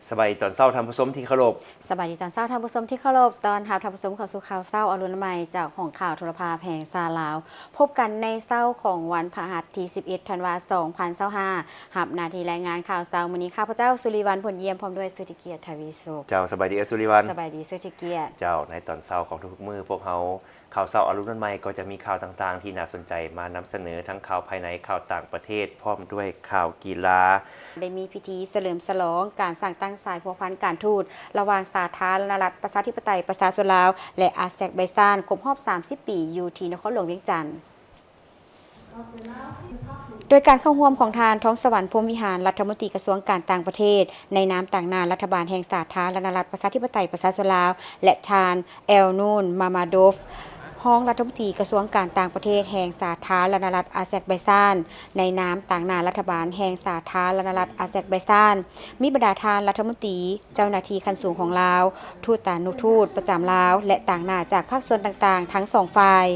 ສະບາຍດີຕອນເຊົ້າທ່ານຜູ້ຊົມທີ່ເຄົາລົບ. ສະບາຍດີຕອນເຊົ້າທ່ານຜູ້ຊົມທີ່ເຄົາລົບ. ຕ້ອນຮັບທ່ານຜູ້ຊົມເຂົ້າສູ່ຂ່າວເຊົ້າອາລຸນນະໄມ ຈາກຫ້ອງຂ່າວໂທລະພາບແຫ່ງຊາດລາວ. ພົບກັນໃນເຊົ້າຂອງວັນພະຫັດທີສິບເອັດ ທັນວາ ສອງພັນຊາວຫ້າ. ຮັບໜ້າທີ່ລາຍງານຂ່າວເຊົ້າມື້ນີ້ ຂ້າພະເຈົ້າ ສຸລິວັນ ພົນຢ້ຽມ ພ້ອມດ້ວຍ ສຸທິກຽດ ທະວີສຸກ. ເຈົ້າ ສະບາຍດີເອື້ອຍສຸລິວັນ. ສະບາຍດີ ສຸທິກຽດ. ເຈົ້າ ໃນຕອນເຊົ້າຂອງທຸກໆມື້ ພວກເຮົາ ຂ່າວເຊົ້າອາລຸນນະໄມ ກໍຈະມີຂ່າວຕ່າງໆທີ່ໜ້າສົນໃຈມານຳສະເໜີ ທັງຂ່າວພາຍໃນ, ຂ່າວຕ່າງປະເທດ ພ້ອມດ້ວຍຂ່າວກິລາ. ໄດ້ມີພິທີສະເຫຼີມສະຫຼອງການສ້າງຕັ້ງສາຍພົວພັນການທູດ ລະຫວ່າງສາທາລະນະລັດປະຊາທິປະໄຕປະຊາຊົນລາວ ແລະ ອາແຊກໄບຊານ ຄົບຮອບສາມສິບປີ ຢູ່ທີ່ນະຄອນຫຼວງວຽງຈັນ. ໂດຍການເຂົ້າຮ່ວມຂອງທ່ານ ທອງສະຫວັນ ພົມວິຫານ ລັດຖະມົນຕີກະຊວງການຕ່າງປະເທດ ໃນນາມຕາງໜ້າລັດຖະບານແຫ່ງສາທາລະນະລັດປະຊາທິປະໄຕປະຊາຊົນລາວ ແລະ ທ່ານ ແອລນູນ ມາມາໂດຟ ຮອງລັດຖະມົນຕີກະຊວງການຕ່າງປະເທດແຫ່ງສາທາລະນະລັດອາແຊກໄບຊານ ໃນນາມຕາງໜ້າລັດຖະບານແຫ່ງສາທາລະນະລັດອາແຊກໄບຊານ, ມີບັນດາທ່ານລັດຖະມົນຕີ, ເຈົ້າໜ້າທີ່ຂັ້ນສູງຂອງລາວ, ທູດຕານຸທູດປະຈຳລາວ ແລະ ຕາງໜ້າຈາກພາກສ່ວນຕ່າງໆທັງສອງຝ່າຍ.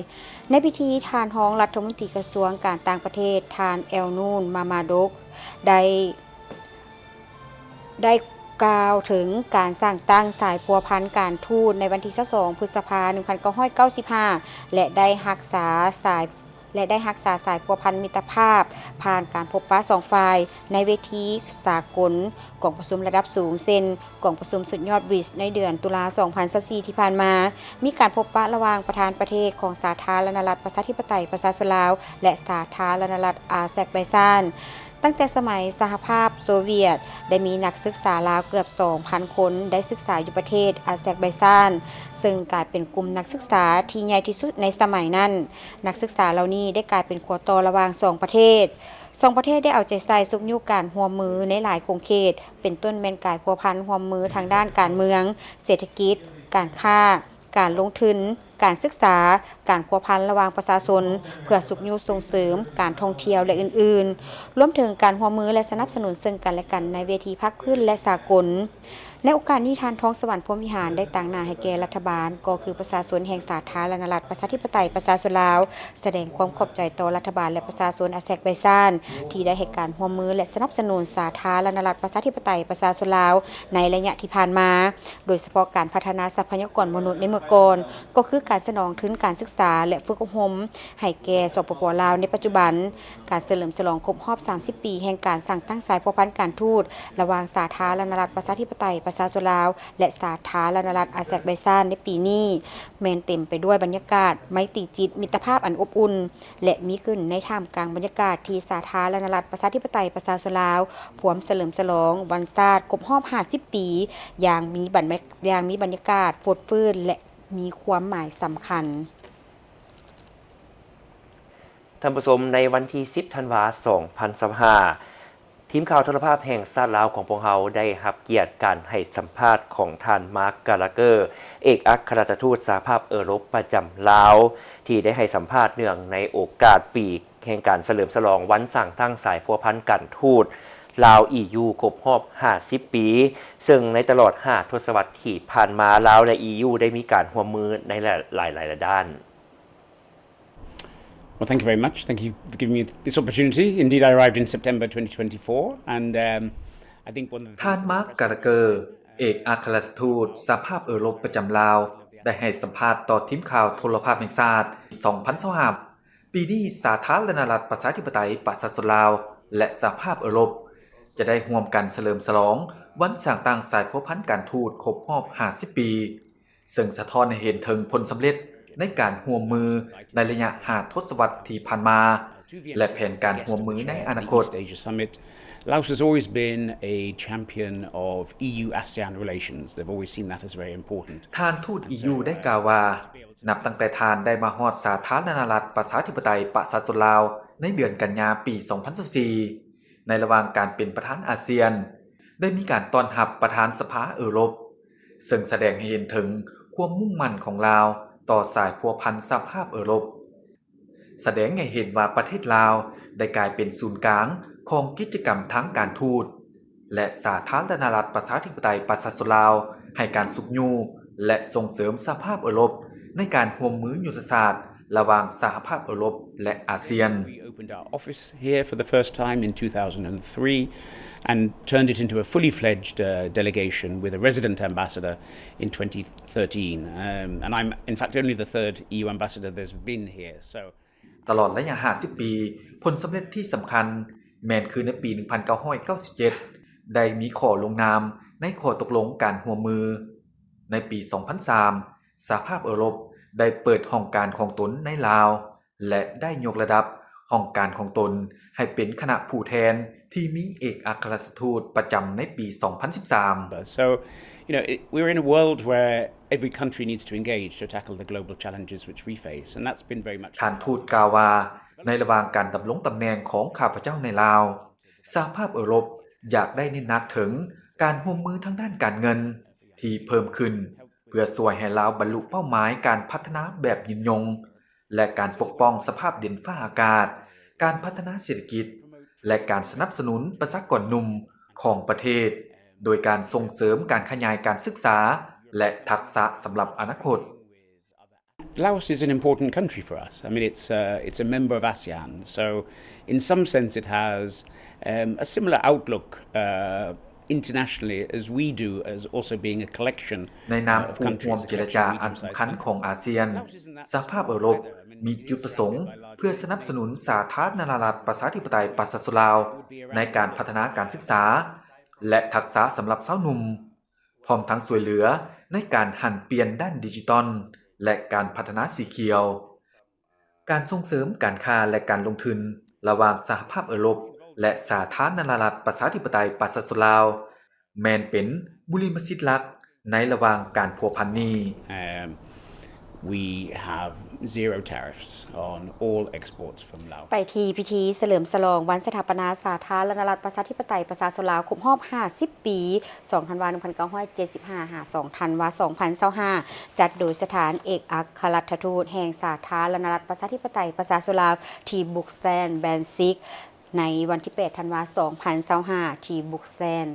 ໃນພິທີ, ທ່ານຮອງລັດຖະມົນຕີກະຊວງການຕ່າງປະເທດ ທ່ານ ແອລນູນ ມາມາໂດຟ ໄດ້ ໄດ້ກ່າວເຖິງການສ້າງຕັ້ງສາຍພົວພັນການທູດໃນວັນທີຊາວສອງ ພຶດສະພາ ໜຶ່ງພັນເກົ້າຮ້ອຍເກົ້າສິບຫ້າ ແລະ ໄດ້ຮັກສາສາຍ ແລະ ໄດ້ຮັກສາສາຍພົວພັນມິດຕະພາບ ຜ່ານການພົບປະສອງຝ່າຍໃນເວທີສາກົນ, ກອງປະຊຸມລະດັບສູງ ເຊັ່ນ ກອງປະຊຸມສຸດຍອດບຣິກ ໃນເດືອນຕຸລາ ສອງພັນຊາວສີ່ ທີ່ຜ່ານມາ, ມີການພົບປະລະຫວ່າງປະທານປະເທດຂອງສາທາລະນະລັດປະຊາທິປະໄຕປະຊາຊົນລາວ ແລະ ສາທາລະນະລັດອາແຊກໄບຊານ. ຕັ້ງແຕ່ສະໄໝສະຫະພາບໂຊວຽດ ໄດ້ມີນັກສຶກສາລາວເກືອບສອງພັນຄົນ ໄດ້ສຶກສາຢູ່ປະເທດອາແຊກໄບຊານ, ເຊິ່ງກາຍເປັນກຸ່ມນັກສຶກສາທີ່ໃຫຍ່ທີ່ສຸດໃນສະໄໝນັ້ນ. ນັກສຶກສາເຫຼົ່ານີ້ໄດ້ກາຍເປັນຂົວຕໍ່ລະຫວ່າງສອງປະເທດ. ສອງປະເທດໄດ້ເອົາໃຈໃສ່ຊຸກຍູ້ການຮ່ວມມືໃນຫຼາຍຂົງເຂດ, ເປັນຕົ້ນແມ່ນການພົວພັນຮ່ວມມືທາງດ້ານການເມືອງ, ເສດຖະກິດ, ການຄ້າ, ການລົງທຶນ, ການສຶກສາ, ການພົວພັນລະຫວ່າງປະຊາຊົນ ເພື່ອຊຸກຍູ້ສົ່ງເສີມການທ່ອງທ່ຽວ ແລະ ອື່ນໆ, ລວມເຖິງການຮ່ວມມື ແລະ ສະໜັບສະໜູນເຊິ່ງກັນ ແລະ ກັນໃນເວທີພາກພື້ນ ແລະ ສາກົນ. ໃນໂອກາດນີ້, ທ່ານ ທອງສະຫວັນ ພົມວິຫານ ໄດ້ຕາງໜ້າໃຫ້ແກ່ລັດຖະບານ, ກໍຄືປະຊາຊົນແຫ່ງສາທາລະນະລັດປະຊາທິປະໄຕປະຊາຊົນລາວ, ສະແດງຄວາມຂອບໃຈຕໍ່ລັດຖະບານ ແລະ ປະຊາຊົນອາແຊກໄບຊານ ທີ່ໄດ້ໃຫ້ການຮ່ວມມື ແລະ ສະໜັບສະໜູນສາທາລະນະລັດປະຊາທິປະໄຕປະຊາຊົນລາວ ໃນໄລຍະທີ່ຜ່ານມາ, ໂດຍສະເພາະການພັດທະນາຊັບພະຍາກອນມະນຸດໃນເມື່ອກ່ອນ, ກໍຄືການສະໜອງທຶນການສຶກສາ ແລະ ຝຶກອົບຮົມໃຫ້ແກ່ ສປປ ລາວ ໃນປັດຈຸບັນ. ການສະເຫຼີມສະຫຼອງຄົບຮອບສາມສິບປີແຫ່ງການສ້າງຕັ້ງສາຍພົວພັນການທູດ ລະຫວ່າງສາທາລະນະລັດປະຊາທິປະໄຕປະຊາຊົນລາວ ແລະ ສາທາລະນະລັດອາແຊກໄບຊານ ໃນປີນີ້ ແມ່ນເຕັມໄປດ້ວຍບັນຍາກາດໄມຕີຈິດມິດຕະພາບອັນອົບອຸ່ນ ແລະ ມີຂຶ້ນໃນທ່າມກາງບັນຍາກາດທີ່ສາທາລະນະລັດປະຊາທິປະໄຕປະຊາຊົນລາວ ພວມສະເຫຼີມສະຫຼອງວັນຊາດຄົບຮອບຫ້າສິບປີ ຢ່າງມີບັນ ຢ່າງມີບັນຍາກາດຟົດຟື້ນ ແລະ ມີຄວາມໝາຍສຳຄັນ. ທ່ານຜູ້ຊົມ, ໃນວັນທີສິບ ທັນວາ ສອງພັນຊາວຫ້າ ທີມຂ່າວໂທລະພາບແຫ່ງຊາດລາວຂອງພວກເຮົາໄດ້ຮັບກຽດການໃຫ້ສຳພາດຂອງທ່ານ ມາກ ກາລາເກີ ເອກອັກຄະລັດຖະທູດສະຫະພາບເອີຣົບປະຈຳລາວ ທີ່ໄດ້ໃຫ້ສຳພາດເນື່ອງໃນໂອກາດປີແຫ່ງການສະເຫຼີມສະຫຼອງວັນສ້າງຕັ້ງສາຍພົວພັນການທູດລາວ ອີຢູ ຄົບຮອບຫ້າສິບປີ, ເຊິ່ງໃນຕະຫຼອດຫ້າທົດສະວັດທີ່ຜ່ານມາ, ລາວ ແລະ ອີຢູ ໄດ້ມີການຮ່ວມມືໃນຫຼາຍໆດ້ານ. Well, thank you very much. Thank you for giving me this opportunity. Indeed, I arrived in September twenty twenty-four, and, um, I think one of the ທ່ານ ມາກ ກາລາເກີ ເອກອັກຄະລັດຖະທູດສະຫະພາບເອີຣົບປະຈຳລາວ ໄດ້ໃຫ້ສຳພາດຕໍ່ທີມຂ່າວໂທລະພາບແຫ່ງຊາດ ສອງພັນຊາວຫ້າ ປີນີ້ສາທາລະນະລັດປະຊາທິປະໄຕປະຊາຊົນລາວ ແລະ ສະຫະພາບເອີຣົບ ຈະໄດ້ຮ່ວມກັນສະເຫຼີມສະຫຼອງວັນສ້າງຕັ້ງສາຍພົວພັນການທູດຄົບຮອບຫ້າສິບປີ. ເຊິ່ງສະທ້ອນໃຫ້ເຫັນເຖິງຜົນສຳເລັດໃນການຮ່ວມມືໃນໄລຍະຫ້າທົດສະວັດທີ່ຜ່ານມາ ແລະ ແຜນການຮ່ວມມືໃນອະນາຄົດ. Laos has always been a champion of E U ASEAN relations. They've always seen that as very important. ທ່ານທູດ ອີຢູ ໄດ້ກ່າວວ່າ, ນັບຕັ້ງແຕ່ທ່ານໄດ້ມາຮອດສາທາລະນະລັດປະຊາທິປະໄຕປະຊາຊົນລາວໃນເດືອນກັນຍາປີສອງພັນຊາວສີ່ ໃນລະຫວ່າງການເປັນປະທານອາຊຽນ, ໄດ້ມີການຕ້ອນຮັບປະທານສະພາເອີຣົບ, ເຊິ່ງສະແດງໃຫ້ເຫັນເຖິງຄວາມມຸ່ງໝັ້ນຂອງລາວຕໍ່ສາຍພົວພັນສະຫະພາບເອີຣົບ, ສະແດງໃຫ້ເຫັນວ່າປະເທດລາວໄດ້ກາຍເປັນສູນກາງຂອງກິດຈະກຳທາງການທູດ ແລະ ສາທາລະນະລັດປະຊາທິປະໄຕປະຊາຊົນລາວ ໃຫ້ການຊຸກຍູ້ ແລະ ສົ່ງເສີມສະຫະພາບເອີຣົບໃນການຮ່ວມມືຍຸດທະສາດ ລະຫວ່າງສະຫະພາບເອີຣົບ ແລະ ອາຊຽນ. We opened our office here for the first time in two thousand three and turned it into a fully fledged, uh, delegation with a resident ambassador in twenty thirteen. Um, and I'm, in fact, only the third E U ambassador that's been here. So ຕະຫຼອດໄລຍະຫ້າສິບປີ, ຜົນສຳເລັດທີ່ສຳຄັນແມ່ນຄືໃນປີໜຶ່ງພັນເກົ້າຮ້ອຍເກົ້າສິບເຈັດ ໄດ້ມີຂໍ້ລົງນາມໃນຂໍ້ຕົກລົງການຮ່ວມມື. ໃນປີສອງພັນສາມ ສະຫະພາບເອີຣົບໄດ້ເປີດຫ້ອງການຂອງຕົນໃນລາວ ແລະ ໄດ້ຍົກລະດັບຫ້ອງການຂອງຕົນໃຫ້ເປັນຄະນະຜູ້ແທນທີ່ມີເອກອັກຄະລັດຖະທູດປະຈຳໃນປີສອງພັນສິບສາມ. So, you know, it, we're in a world where every country needs to engage to tackle the global challenges which we face, and that's been very much ທ່ານທູດກ່າວວ່າ, ໃນລະຫວ່າງການດຳລົງຕຳແໜ່ງຂອງຂ້າພະເຈົ້າໃນລາວ, ສະຫະພາບເອີຣົບຢາກໄດ້ເນັ້ນໜັກເຖິງການຮ່ວມມືທາງດ້ານການເງິນທີ່ເພີ່ມຂຶ້ນ ເພື່ອຊ່ວຍໃຫ້ລາວບັນລຸເປົ້າໝາຍການພັດທະນາແບບຍືນຍົງ ແລະ ການປົກປ້ອງສະພາບດິນຟ້າອາກາດ, ການພັດທະນາເສດຖະກິດ ແລະ ການສະໜັບສະໜູນປະຊາກອນໜຸ່ມຂອງປະເທດ ໂດຍການສົ່ງເສີມການຂະຫຍາຍການສຶກສາ ແລະ ທັກສະສຳລັບອະນາຄົດ. Laos is an important country for us. I mean, it's, uh, it's a member of ASEAN. So, in some sense, it has, um, a similar outlook, uh, internationally as we do, as also being a collection, uh, of countries, a collection of medium-sized countries. ໃນນາມຜູ້ຮ່ວມເຈລະຈາອັນສຳຄັນຂອງອາຊຽນ, ສະຫະພາບເອີຣົບມີຈຸດປະສົງເພື່ອສະໜັບສະໜູນສາທາລະນະລັດປະຊາທິປະໄຕປະຊາຊົນລາວ ໃນການພັດທະນາການສຶກສາ ແລະ ທັກສະສຳລັບຊາວໜຸ່ມ. ພ້ອມທັງຊ່ວຍເຫຼືອໃນການຫັນປ່ຽນດ້ານດິຈິຕອນ ແລະ ການພັດທະນາສີຂຽວ. ການສົ່ງເສີມການຄ້າ ແລະ ການລົງທຶນລະຫວ່າງສະຫະພາບເອີຣົບ ແລະ ສາທາລະນະລັດປະຊາທິປະໄຕປະຊາຊົນລາວ ແມ່ນເປັນບຸລິມະສິດຫຼັກໃນລະຫວ່າງການພົວພັນນີ້. Um, we have zero tariffs on all exports from Laos. ໄປທີ່ພິທີສະເຫຼີມສະຫຼອງວັນສະຖາປະນາສາທາລະນະລັດປະຊາທິປະໄຕປະຊາຊົນລາວຄົບຮອບຫ້າສິບປີ ສອງທັນວາ ໜຶ່ງພັນເກົ້າຮ້ອຍເຈັດສິບຫ້າ ຫາ ສອງທັນວາ ສອງພັນຊາວຫ້າ ຈັດໂດຍສະຖານເອກອັກຄະລັດຖະທູດແຫ່ງສາທາລະນະລັດປະຊາທິປະໄຕປະຊາຊົນລາວ ທີ່ບຣູກແຊນ ແບນຊິກ ໃນວັນທີແປດທັນວາ ສອງພັນຊາວຫ້າ ທີ່ບຣູກແຊນ.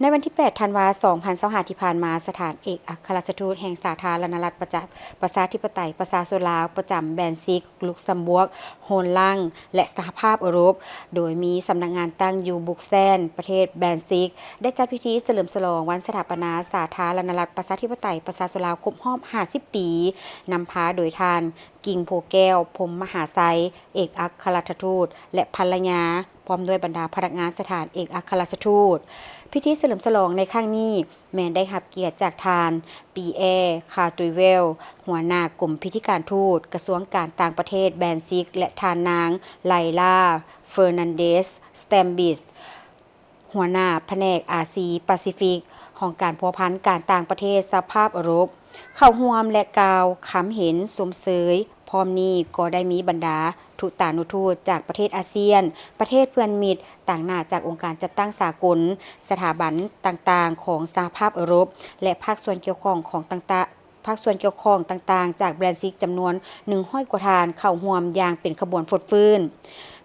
ໃນວັນທີແປດທັນວາ ສອງພັນຊາວຫ້າ ທີ່ຜ່ານມາ, ສະຖານເອກອັກຄະລັດຖະທູດແຫ່ງສາທາລະນະລັດປະຈະ ປະຊາທິປະໄຕປະຊາຊົນລາວ ປະຈຳແບນຊິກ, ລຸກຊຳບວກ, ໂຮນລັງ ແລະ ສະຫະພາບເອີຣົບ, ໂດຍມີສຳນັກງານຕັ້ງຢູ່ບຣູກແຊນ, ປະເທດແບນຊິກ, ໄດ້ຈັດພິທີສະເຫຼີມສະຫຼອງວັນສະຖາປະນາສາທາລະນະລັດປະຊາທິປະໄຕປະຊາຊົນລາວຄົບຮອບຫ້າສິບປີ, ນຳພາໂດຍທ່ານ ກິ່ງ ໂພແກ້ວ ພົມມະຫາໄຊ ເອກອັກຄະລັດຖະທູດ ແລະ ພັນລະຍາ ພ້ອມດ້ວຍບັນດາພະນັກງານສະຖານເອກອັກຄະລັດຖະທູດ. ພິທີສະເຫຼີມສະຫຼອງໃນຄັ້ງນີ້ ແມ່ນໄດ້ຮັບກຽດຈາກທ່ານ ປີແອ ຄາຕຣີເວລ ຫົວໜ້າກົມພິທີການທູດ ກະຊວງການຕ່າງປະເທດແບນຊິກ ແລະ ທ່ານນາງ ໄລລາ ເຟີນັນເດສ ສະແຕມບິສ ຫົວໜ້າພະແນກອາຊີປາຊີຟິກ ຫ້ອງການພົວພັນການຕ່າງປະເທດສະຫະພາບເອີຣົບ ເຂົ້າຮ່ວມ ແລະ ກ່າວຄຳເຫັນຊົມເຊີຍ. ພ້ອມນີ້ກໍໄດ້ມີບັນດາທູຕານຸທູດຈາກປະເທດອາຊຽນ, ປະເທດເພື່ອນມິດ, ຕາງໜ້າຈາກອົງການຈັດຕັ້ງສາກົນ, ສະຖາບັນຕ່າງໆຂອງສະຫະພາບເອີຣົບ ແລະ ພາກສ່ວນກ່ຽວຂ້ອງຂອງຕ່າງໆ ພາກສ່ວນກ່ຽວຂ້ອງຕ່າງໆຈາກແບນຊິກຈຳນວນໜຶ່ງຮ້ອຍກວ່າທ່ານເຂົ້າຮ່ວມຢ່າງເປັນຂະບວນຟົດຟື້ນ.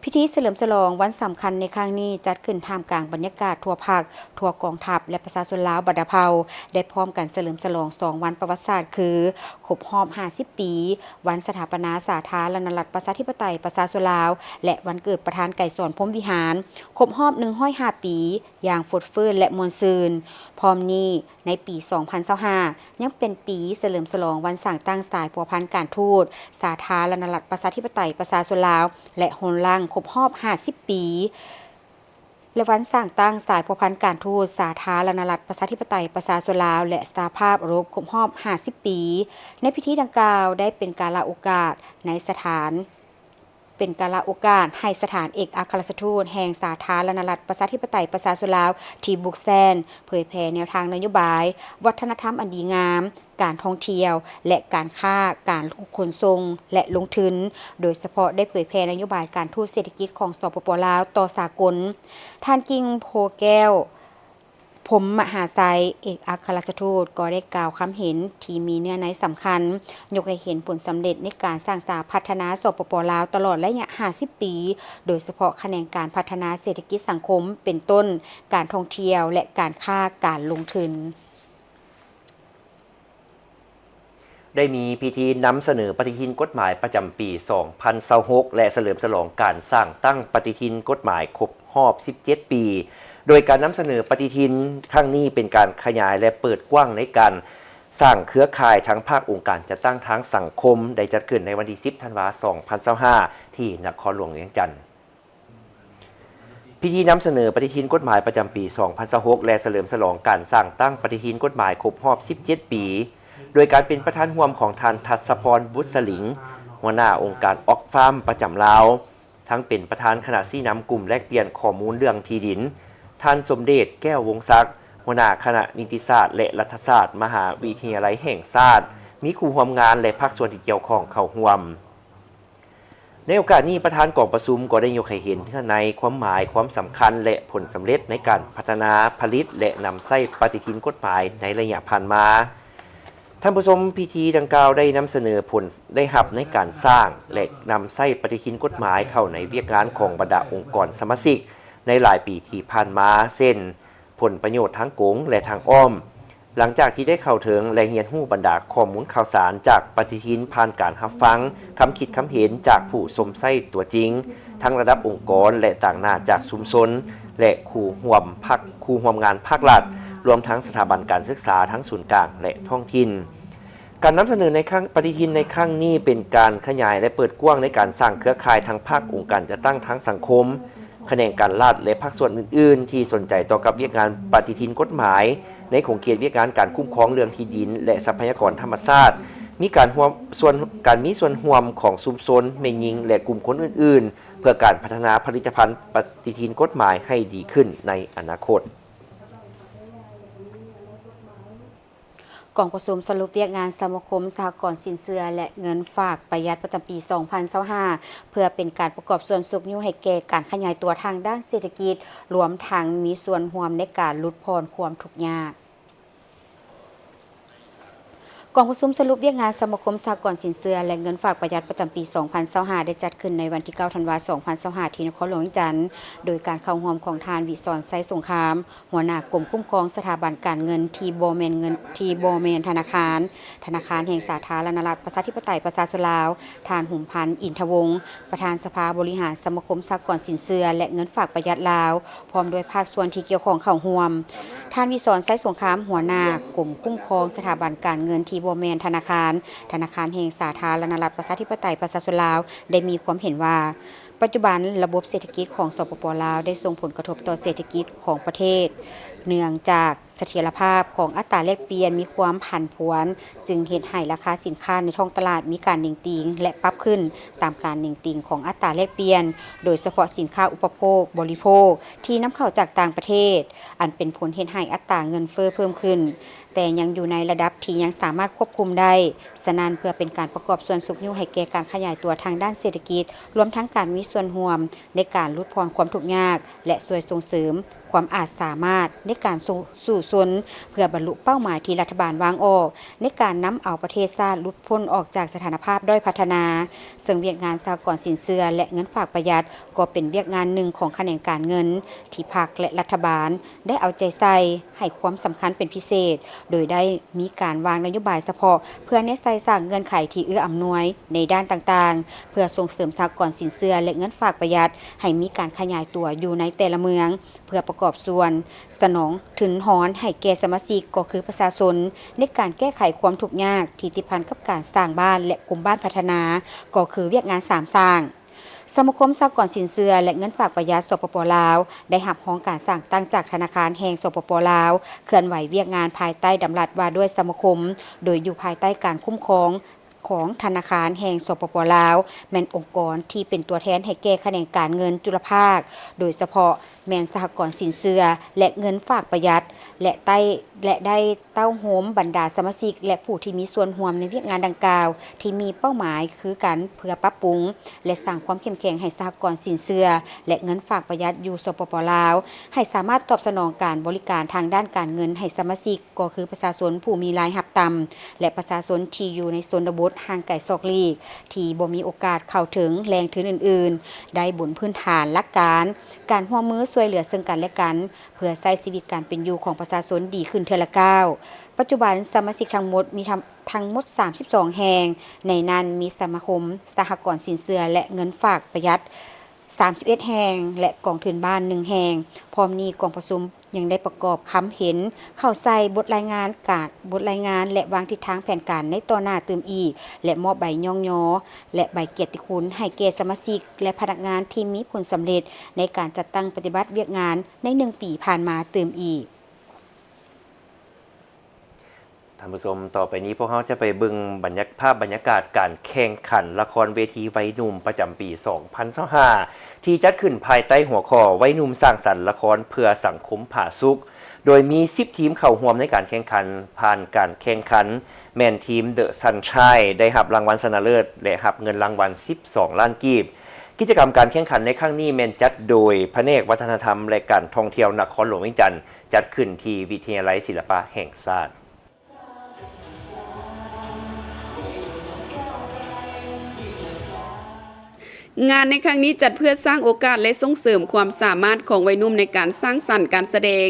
ພິທີສະເຫຼີມສະຫຼອງວັນສຳຄັນໃນຄັ້ງນີ້ ຈັດຂຶ້ນທ່າມກາງບັນຍາກາດທົ່ວພັກ, ທົ່ວກອງທັບ ແລະ ປະຊາຊົນລາວບັນດາເຜົ່າ ໄດ້ພ້ອມກັນສະເຫຼີມສະຫຼອງສອງວັນປະຫວັດສາດ ຄື ຄົບຮອບຫ້າສິບປີ ວັນສະຖາປະນາສາທາລະນະລັດປະຊາທິປະໄຕປະຊາຊົນລາວ ແລະ ວັນເກີດປະທານໄກສອນ ພົມວິຫານ ຄົບຮອບໜຶ່ງຮ້ອຍຫ້າປີ ຢ່າງຟົດຟື້ນ ແລະ ມ່ວນຊື່ນ. ພ້ອມນີ້, ໃນປີສອງພັນຊາວຫ້າ ຍັງເປັນປີສະເຫຼີມສະຫຼອງວັນສ້າງຕັ້ງສາຍພົວພັນການທູດສາທາລະນະລັດປະຊາທິປະໄຕປະຊາຊົນລາວ ແລະ ໂຮນລັງ ຄົບຮອບຫ້າສິບປີ ແລະ ວັນສ້າງຕັ້ງສາຍພົວພັນການທູດສາທາລະນະລັດປະຊາທິປະໄຕປະຊາຊົນລາວ ແລະ ສະຫະພາບເອີຣົບ ຄົບຮອບຫ້າສິບປີ. ໃນພິທີດັ່ງກ່າວໄດ້ເປັນກາລະໂອກາດໃນສະຖານ ເປັນກາລະໂອກາດໃຫ້ສະຖານເອກອັກຄະລັດຖະທູດແຫ່ງສາທາລະນະລັດປະຊາທິປະໄຕປະຊາຊົນລາວທີ່ບຣູກແຊນ ເຜີຍແຜ່ແນວທາງນະໂຍບາຍ, ວັດທະນະທຳອັນດີງາມ, ການທ່ອງທ່ຽວ ແລະ ການຄ້າ, ການຂົນສົ່ງ ແລະ ລົງທຶນ, ໂດຍສະເພາະໄດ້ເຜີຍແຜ່ນະໂຍບາຍການທູດເສດຖະກິດຂອງ ສປປ ລາວ ຕໍ່ສາກົນ. ທ່ານ ກິ່ງ ໂພແກ້ວ ພົມມະຫາໄຊ ເອກອັກຄະລັດຖະທູດ ກໍໄດ້ກ່າວຄຳເຫັນທີ່ມີເນື້ອໃນສຳຄັນ, ຍົກໃຫ້ເຫັນຜົນສຳເລັດໃນການສ້າງສາພັດທະນາ ສປປ ລາວ ຕະຫຼອດໄລຍະຫ້າສິບປີ, ໂດຍສະເພາະຂະແໜງການພັດທະນາເສດຖະກິດສັງຄົມ ເປັນຕົ້ນ ການທ່ອງທ່ຽວ ແລະ ການຄ້າການລົງທຶນ. ໄດ້ມີພິທີນຳສະເໜີປະຕິທິນກົດໝາຍປະຈຳປີສອງພັນຊາວຫົກ ແລະ ສະເຫຼີມສະຫຼອງການສ້າງຕັ້ງປະຕິທິນກົດໝາຍຄົບຮອບສິບເຈັດປີ, ໂດຍການນຳສະເໜີປະຕິທິນຄັ້ງນີ້ເປັນການຂະຫຍາຍ ແລະ ເປີດກວ້າງໃນການສ້າງເຄືອຂ່າຍທາງພາກອົງການຈັດຕັ້ງທາງສັງຄົມ, ໄດ້ຈັດຂຶ້ນໃນວັນທີສິບ ທັນວາ ສອງພັນຊາວຫ້າ ທີ່ນະຄອນຫຼວງວຽງຈັນ. ພິທີນຳສະເໜີປະຕິທິນກົດໝາຍປະຈຳປີສອງພັນຊາວຫົກ ແລະ ສະເຫຼີມສະຫຼອງການສ້າງຕັ້ງປະຕິທິນກົດໝາຍຄົບຮອບສິບເຈັດປີ, ໂດຍການເປັນປະທານຮ່ວມຂອງທ່ານ ທັດສະພອນ ບຸດສະລິງ, ຫົວໜ້າອົງການອອກຟາມປະຈຳລາວ, ທັງເປັນປະທານຄະນະຊີ້ນຳກຸ່ມແລກປ່ຽນຂໍ້ມູນເລື່ອງທີ່ດິນ, ທ່ານ ສົມເດດ ແກ້ວວົງສັກ, ຫົວໜ້າຄະນະນິຕິສາດ ແລະ ລັດຖະສາດ ມະຫາວິທະຍາໄລແຫ່ງຊາດ, ມີຄູ່ຮ່ວມງານ ແລະ ພາກສ່ວນທີ່ກ່ຽວຂ້ອງເຂົ້າຮ່ວມ. ໃນໂອກາດນີ້, ປະທານກອງປະຊຸມກໍໄດ້ຍົກໃຫ້ເຫັນເນື້ອໃນ, ຄວາມໝາຍ, ຄວາມສຳຄັນ ແລະ ຜົນສຳເລັດໃນການພັດທະນາ, ຜະລິດ ແລະ ນຳໃຊ້ປະຕິທິນກົດໝາຍໃນໄລຍະຜ່ານມາ. ທ່ານຜູ້ຊົມ, ພິທີດັ່ງກ່າວໄດ້ນຳສະເໜີຜົນໄດ້ຮັບໃນການສ້າງ ແລະ ນຳໃຊ້ປະຕິທິນກົດໝາຍເຂົ້າໃນວຽກງານຂອງບັນດາອົງກອນສະມາຊິກໃນຫຼາຍປີທີ່ຜ່ານມາ, ເຊັ່ນ ຜົນປະໂຫຍດທາງກົງ ແລະ ທາງອ້ອມ, ຫຼັງຈາກທີ່ໄດ້ເຂົ້າເຖິງ ແລະ ຮຽນຮູ້ບັນດາຂໍ້ມູນຂ່າວສານຈາກປະຕິທິນ ຜ່ານການຮັບຟັງຄຳຄິດຄຳເຫັນຈາກຜູ້ຊົມໃຊ້ຕົວຈິງ ທັງລະດັບອົງກອນ ແລະ ຕາງໜ້າຈາກຊຸມຊົນ ແລະ ຄູ່ຮ່ວມພາກ ຄູ່ຮ່ວມງານພາກລັດ, ລວມທັງສະຖາບັນການສຶກສາທັງສູນກາງ ແລະ ທ້ອງຖິ່ນ. ການນຳສະເໜີໃນຄັ້ງ ປະຕິທິນໃນຄັ້ງນີ້ເປັນການຂະຫຍາຍ ແລະ ເປີດກວ້າງໃນການສ້າງເຄືອຂ່າຍທາງພາກອົງການຈັດຕັ້ງທາງສັງຄົມ, ຂະແໜງການລັດ ແລະ ພາກສ່ວນອື່ນໆ ທີ່ສົນໃຈຕໍ່ກັບວຽກງານປະຕິທິນກົດໝາຍ ໃນຂົງເຂດວຽກງານການຄຸ້ມຄອງເລື່ອງທີ່ດິນ ແລະ ຊັບພະຍາກອນທຳມະຊາດ, ມີການຮ່ວມສ່ວນ ການມີສ່ວນຮ່ວມຂອງຊຸມຊົນ, ແມ່ຍິງ ແລະ ກຸ່ມຄົນອື່ນໆ ເພື່ອການພັດທະນາຜະລິດຕະພັນປະຕິທິນກົດໝາຍໃຫ້ດີຂຶ້ນໃນອະນາຄົດ. ກອງປະຊຸມສະຫຼຸບວຽກງານສະມາຄົມສະຫະກອນສິນເຊື່ອ ແລະ ເງິນຝາກປະຢັດປະຈຳປີສອງພັນຊາວຫ້າ ເພື່ອເປັນການປະກອບສ່ວນຊຸກຍູ້ໃຫ້ແກ່ການຂະຫຍາຍຕົວທາງດ້ານເສດຖະກິດ, ລວມທັງມີສ່ວນຮ່ວມໃນການຫຼຸດຜ່ອນຄວາມທຸກຍາກ. ກອງປະຊຸມສະຫຼຸບວຽກງານສະມາຄົມສະຫະກອນສິນເຊື່ອ ແລະ ເງິນຝາກປະຢັດປະຈຳປີສອງພັນຊາວຫ້າ ໄດ້ຈັດຂຶ້ນໃນວັນທີເກົ້າ ທັນວາ ສອງພັນຊາວຫ້າ ທີ່ນະຄອນຫຼວງວຽງຈັນ, ໂດຍການເຂົ້າຮ່ວມຂອງທ່ານ ວິສອນ ໄຊສົງຄາມ, ຫົວໜ້າກົມຄຸ້ມຄອງສະຖາບັນການເງິນທີ່ບໍ່ແມ່ນເງິນ ທີ່ບໍ່ແມ່ນທະນາຄານ, ທະນາຄານແຫ່ງສາທາລະນະລັດ ປະຊາທິປະໄຕ ປະຊາຊົນລາວ, ທ່ານ ຫຸມພັນ ອິນທະວົງ, ປະທານສະພາບໍລິຫານສະມາຄົມສະຫະກອນສິນເຊື່ອ ແລະ ເງິນຝາກປະຢັດລາວ, ພ້ອມດ້ວຍພາກສ່ວນທີ່ກ່ຽວຂ້ອງເຂົ້າຮ່ວມ. ທ່ານ ວິສອນ ໄຊສົງຄາມ, ຫົວໜ້າກົມຄຸ້ມຄອງສະຖາບັນການເງິນທີ່ບໍ່ແມ່ນທະນາຄານ, ທະນາຄານແຫ່ງສາທາລະນະລັດ ປະຊາທິປະໄຕ ປະຊາຊົນລາວ, ໄດ້ມີຄວາມເຫັນວ່າ, ປັດຈຸບັນລະບົບເສດຖະກິດຂອງ ສປປ ລາວ ໄດ້ສົ່ງຜົນກະທົບຕໍ່ເສດຖະກິດຂອງປະເທດ, ເນື່ອງຈາກສະຖຽນລະພາບຂອງອັດຕາແລກປ່ຽນມີຄວາມຜັນຜວນ, ຈຶ່ງເຮັດໃຫ້ລາຄາສິນຄ້າໃນທ້ອງຕະຫຼາດມີການເໜັງຕີງ ແລະ ປັບຂຶ້ນຕາມການເໜັງຕີງຂອງອັດຕາແລກປ່ຽນ, ໂດຍສະເພາະສິນຄ້າອຸປະໂພກ, ບໍລິໂພກ ທີ່ນຳເຂົ້າຈາກຕ່າງປະເທດ, ອັນເປັນຜົນເຮັດໃຫ້ອັດຕາເງິນເຟີ້ເພີ່ມຂຶ້ນ. ແຕ່ຍັງຢູ່ໃນລະດັບທີ່ຍັງສາມາດຄວບຄຸມໄດ້. ສະນັ້ນ, ເພື່ອເປັນການປະກອບສ່ວນຊຸກຍູ້ໃຫ້ແກ່ການຂະຫຍາຍຕົວທາງດ້ານເສດຖະກິດ, ລວມທັງການມີສ່ວນຮ່ວມໃນການຫຼຸດຜ່ອນຄວາມທຸກຍາກ ແລະ ຊ່ວຍສົ່ງເສີມຄວາມອາດສາມາດໃນການສູ້ຊົນ ເພື່ອບັນລຸເປົ້າໝາຍທີ່ລັດຖະບານວາງອອກ ໃນການນຳເອົາປະເທດຊາດຫຼຸດພົ້ນອອກຈາກສະຖານະພາບດ້ອຍພັດທະນາ. ເຊິ່ງວຽກງານສະຫະກອນສິນເຊື່ອ ແລະ ເງິນຝາກປະຢັດ ກໍເປັນວຽກງານໜຶ່ງຂອງຂະແໜງການເງິນ ທີ່ພັກ ແລະ ລັດຖະບານ ໄດ້ເອົາໃຈໃສ່ ໃຫ້ຄວາມສຳຄັນເປັນພິເສດ, ໂດຍໄດ້ມີການວາງນະໂຍບາຍສະເພາະ ເພື່ອແນໃສ່ສ້າງເງື່ອນໄຂທີ່ເອື້ອອຳນວຍໃນດ້ານຕ່າງໆ ເພື່ອສົ່ງເສີມສະຫະກອນສິນເຊື່ອ ແລະ ເງິນຝາກປະຢັດ ໃຫ້ມີການຂະຫຍາຍຕົວຢູ່ໃນແຕ່ລະເມືອງ, ເພື່ອປະກອບສ່ວນສະໜອງທຶນຮອນໃຫ້ແກ່ສະມາຊິກ ກໍຄືປະຊາຊົນ ໃນການແກ້ໄຂຄວາມທຸກຍາກທີ່ຕິດພັນກັບການສ້າງບ້ານ ແລະ ກຸ່ມບ້ານພັດທະນາ ກໍຄືວຽກງານສາມສ້າງ. ສະມາຄົມສະຫະກອນສິນເຊື່ອ ແລະ ເງິນຝາກປະຢັດ ສປປ ລາວ ໄດ້ຮັບຮອງການສ້າງຕັ້ງຈາກທະນາຄານແຫ່ງ ສປປ ລາວ ເຄື່ອນໄຫວວຽກງານພາຍໃຕ້ດຳລັດວ່າດ້ວຍສະມາຄົມ, ໂດຍຢູ່ພາຍໃຕ້ການຄຸ້ມຄອງຂອງທະນາຄານແຫ່ງ ສປປ ລາວ, ແມ່ນອົງກອນທີ່ເປັນຕົວແທນໃຫ້ແກ່ຂະແໜງການເງິນຈຸລະພາກ, ໂດຍສະເພາະແມ່ນສະຫະກອນສິນເຊື່ອ ແລະ ເງິນຝາກປະຢັດ ແລະ ໄຕ້ ແລະ ໄດ້ ເຕົ້າໂຮມບັນດາສະມາຊິກ ແລະ ຜູ້ທີ່ມີສ່ວນຮ່ວມໃນວຽກງານດັ່ງກ່າວ ທີ່ມີເປົ້າໝາຍຄືກັນເພື່ອປັບປຸງ ແລະ ສ້າງຄວາມເຂັ້ມແຂງໃຫ້ສະຫະກອນສິນເຊື່ອ ແລະ ເງິນຝາກປະຢັດຢູ່ ສປປ ລາວ ໃຫ້ສາມາດຕອບສະໜອງການບໍລິການທາງດ້ານການເງິນໃຫ້ສະມາຊິກ ກໍຄືປະຊາຊົນຜູ້ມີລາຍຮັບຕ່ຳ ແລະ ປະຊາຊົນທີ່ຢູ່ໃນຊົນນະບົດ ຫ່າງໄກສອກຫຼີກ ທີ່ບໍ່ມີໂອກາດເຂົ້າເຖິງແຫຼ່ງທຶນອື່ນໆ ໄດ້ບົນພື້ນຖານຫຼັກການການຮ່ວມມືຊ່ວຍເຫຼືອເຊິ່ງກັນແລະກັນ ເພື່ອໃຊ້ຊີວິດການເປັນຢູ່ຂອງປະຊາຊົນດີຂຶ້ນເທື່ອລະກ້າວ. ປັດຈຸບັນສະມາຊິກທັງໝົດມີທັງ ທັງໝົດສາມສິບສອງແຫ່ງ, ໃນນັ້ນມີສະມາຄົມສະຫະກອນສິນເຊື່ອ ແລະ ເງິນຝາກປະຢັດ ສາມສິບເອັດແຫ່ງ ແລະ ກອງທຶນບ້ານໜຶ່ງແຫ່ງ. ພ້ອມນີ້ກອງປະຊຸມຍັງໄດ້ປະກອບຄຳເຫັນເຂົ້າໃສ່ບົດລາຍງານການ, ບົດລາຍງານ ແລະ ວາງທິດທາງແຜນການໃນຕໍ່ໜ້າຕື່ມອີກ ແລະ ມອບໃບຍ້ອງຍໍ ແລະ ໃບກຽດຕິຄຸນໃຫ້ແກ່ສະມາຊິກ ແລະ ພະນັກງານທີ່ມີຜົນສຳເລັດໃນການຈັດຕັ້ງປະຕິບັດວຽກງານໃນໜຶ່ງປີຜ່ານມາຕື່ມອີກ. ທ່ານຜູ້ຊົມ, ຕໍ່ໄປນີ້ພວກເຮົາຈະໄປເບິ່ງບັນຍາ, ພາບບັນຍາກາດການແຂ່ງຂັນລະຄອນເວທີໄວໜຸ່ມປະຈຳປີສອງພັນຊາວຫ້າ ທີ່ຈັດຂຶ້ນພາຍໃຕ້ຫົວຂໍ້ ໄວໜຸ່ມສ້າງສັນລະຄອນເພື່ອສັງຄົມຜາສຸກ, ໂດຍມີສິບທີມເຂົ້າຮ່ວມໃນການແຂ່ງຂັນ. ຜ່ານການແຂ່ງຂັນແມ່ນທີມ The Sunshine ໄດ້ຮັບລາງວັນຊະນະເລີດ ແລະ ຮັບເງິນລາງວັນສິບສອງລ້ານກີບ. ກິດຈະກຳການແຂ່ງຂັນໃນຄັ້ງນີ້ແມ່ນຈັດໂດຍພະແນກວັດທະນະທຳ ແລະ ການທ່ອງທ່ຽວນະຄອນຫຼວງວຽງຈັນ, ຈັດຂຶ້ນທີ່ວິທະຍາໄລສິລະປະແຫ່ງຊາດ. ງານໃນຄັ້ງນີ້ຈັດເພື່ອສ້າງໂອກາດ ແລະ ສົ່ງເສີມຄວາມສາມາດຂອງໄວໜຸ່ມໃນການສ້າງສັນການສະແດງ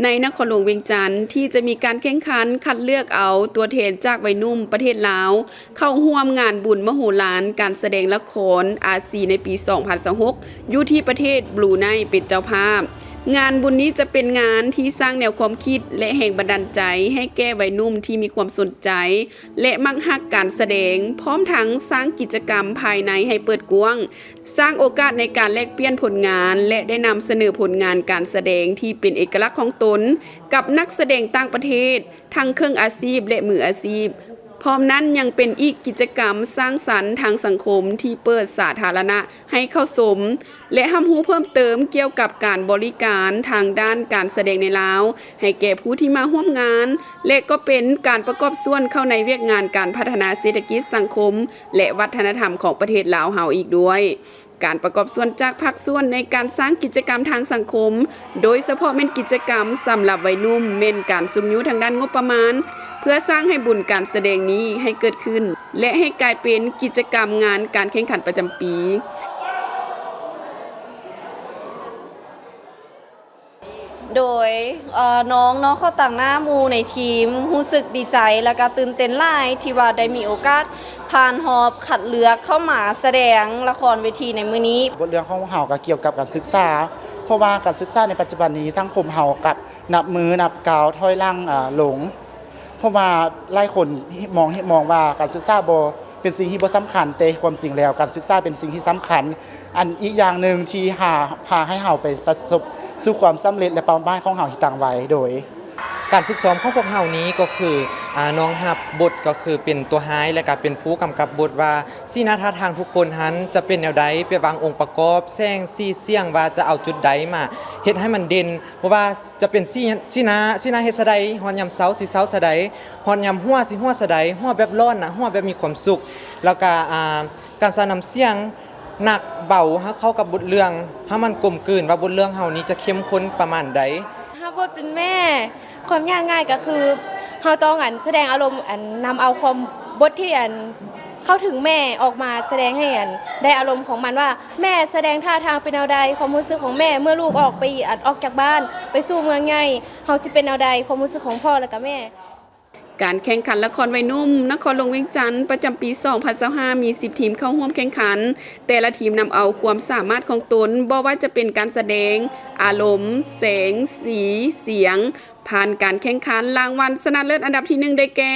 ໃນນະຄອນຫຼວງວຽງຈັນ, ທີ່ຈະມີການແຂ່ງຂັນຄັດເລືອກເອົາຕົວແທນຈາກໄວໜຸ່ມປະເທດລາວ ເຂົ້າຮ່ວມງານບຸນມະໂຫລານການສະແດງລະຄອນອາຊີໃນປີສອງພັນຊາວຫົກ ຢູ່ທີ່ປະເທດບຣູໄນເປັນເຈົ້າພາບ. ງານບຸນນີ້ຈະເປັນງານທີ່ສ້າງແນວຄວາມຄິດ ແລະ ແຮງບັນດານໃຈໃຫ້ແກ່ໄວໜຸ່ມທີ່ມີຄວາມສົນໃຈ ແລະ ມັກຮັກການສະແດງ, ພ້ອມທັງສ້າງກິດຈະກຳພາຍໃນໃຫ້ເປີດກວ້າງ, ສ້າງໂອກາດໃນການແລກປ່ຽນຜົນງານ ແລະ ໄດ້ນຳສະເໜີຜົນງານການສະແດງທີ່ເປັນເອກະລັກຂອງຕົນກັບນັກສະແດງຕ່າງປະເທດ ທັງເຄິ່ງອາຊີບ ແລະ ມືອາຊີບ. ພ້ອມນັ້ນຍັງເປັນອີກກິດຈະກຳສ້າງສັນທາງສັງຄົມທີ່ເປີດສາທາລະນະໃຫ້ເຂົ້າຊົມ ແລະ ຮັບຮູ້ເພີ່ມເຕີມກ່ຽວກັບການບໍລິການທາງດ້ານການສະແດງໃນລາວ ໃຫ້ແກ່ຜູ້ທີ່ມາຮ່ວມງານ ແລະ ກໍເປັນການປະກອບສ່ວນເຂົ້າໃນວຽກງານການພັດທະນາເສດຖະກິດ, ສັງຄົມ ແລະ ວັດທະນະທຳຂອງປະເທດລາວເຮົາອີກດ້ວຍ. ການປະກອບສ່ວນຈາກພາກສ່ວນໃນການສ້າງກິດຈະກຳທາງສັງຄົມ, ໂດຍສະເພາະແມ່ນກິດຈະກຳສຳລັບໄວໜຸ່ມ, ແມ່ນການຊຸກຍູ້ທາງດ້ານງົບປະມານ ເພື່ອສ້າງໃຫ້ບຸນການສະແດງນີ້ໃຫ້ເກີດຂຶ້ນ ແລະ ໃຫ້ກາຍເປັນກິດຈະກຳງານການແຂ່ງຂັນປະຈຳປີ. ໂດຍ ເອີ ນ້ອງເນາະ ເຂົ້າຕາງໜ້າໝູ່ໃນທີມ ຮູ້ສຶກດີໃຈ ແລະກະຕື່ນເຕັ້ນຫຼາຍທີ່ວ່າໄດ້ມີໂອກາດຜ່ານຮອບຄັດເລືອກເຂົ້າມາສະແດງລະຄອນເວທີໃນມື້ນີ້. ບົດເລື່ອງຂອງພວກເຮົາກໍກ່ຽວກັບການສຶກສາ ເພາະວ່າການສຶກສາໃນປັດຈຸບັນນີ້ ສັງຄົມເຮົາກັບນັບມື້ນັບກ້າວຖອຍຫຼັງ ອາ ລົງ. ເພາະວ່າຫຼາຍຄົນມອງ ເຫັນ ມອງວ່າການສຶກສາບໍ່ ເປັນສິ່ງທີ່ບໍ່ສຳຄັນ, ແຕ່ຄວາມຈິງແລ້ວການສຶກສາເປັນສິ່ງທີ່ສຳຄັນ ອັນອີກຢ່າງໜຶ່ງທີ່ຫາ ພາໃຫ້ເຮົາໄປປະສົບສູ່ຄວາມສຳເລັດ ແລະ ເປົ້າໝາຍຂອງເຮົາທີ່ຕັ້ງໄວ້. ໂດຍການຝຶກຊ້ອມຂອງພວກເຮົານີ້ກໍຄື ອາ ນ້ອງຮັບບົດກໍຄືເປັນຕົວຮ້າຍ ແລະ ກະເປັນຜູ້ກຳກັບບົດວ່າ ສີໜ້າທ່າທາງທຸກຄົນຫັ້ນຈະເປັນແນວໃດ, ໄປວາງອົງປະກອບ ແສງ ສີ ສຽງ ວ່າຈະເອົາຈຸດໃດມາເຮັດໃຫ້ມັນເດັ່ນ, ບໍ່ວ່າ ຈະເປັນສີ ສີໜ້າ ສີໜ້າເຮັດຊະໃດ, ຮອດຍາມເຊົາຊິເຊົາຊະໃດ, ຮອດຍາມຫົວຊິຫົວຊະໃດ, ຫົວແບບຮ້ອນນະ, ຫົວແບບມີຄວາມສຸກ, ແລ້ວກະ ອາ ການໃຊ້ນ້ຳສຽງໜັກເບົາ ໃຫ້ເຂົ້າກັບບົດເລື່ອງ ໃຫ້ມັນກົມກືນວ່າບົດເລື່ອງເຮົານີ້ຈະເຂັ້ມຂຸ້ນປະມານໃດ. ຮັບບົດເປັນແມ່ ຄວາມຍາກງ່າຍກໍຄືເຮົາຕ້ອງ ອັນ ສະແດງອາລົມ ອັນ ນຳເອົາຄວາມ ບົດທີ່ ອັນ ເຂົ້າເຖິງແມ່ອອກມາສະແດງໃຫ້ ອັນ ໄດ້ອາລົມຂອງມັນວ່າ ແມ່ສະແດງທ່າທາງເປັນແນວໃດ, ຄວາມຮູ້ສຶກຂອງແມ່ເມື່ອລູກອອກໄປ ອັນ ອອກຈາກບ້ານໄປສູ່ເມືອງໃຫຍ່ ເຮົາຊິເປັນແນວໃດ, ຄວາມຮູ້ສຶກຂອງພໍ່ ແລ້ວກະແມ່. ການແຂ່ງຂັນລະຄອນໄວໜຸ່ມນະຄອນຫຼວງວຽງຈັນປະຈຳປີສອງພັນຊາວຫ້າ ມີສິບທີມເຂົ້າຮ່ວມແຂ່ງຂັນ. ແຕ່ລະທີມນຳເອົາຄວາມສາມາດຂອງຕົນ, ບໍ່ວ່າຈະເປັນການສະແດງ, ອາລົມ, ແສງ, ສີ, ສຽງ, ຜ່ານການແຂ່ງຂັນ, ລາງວັນຊະນະເລີດອັນດັບທີໜຶ່ງໄດ້ແກ່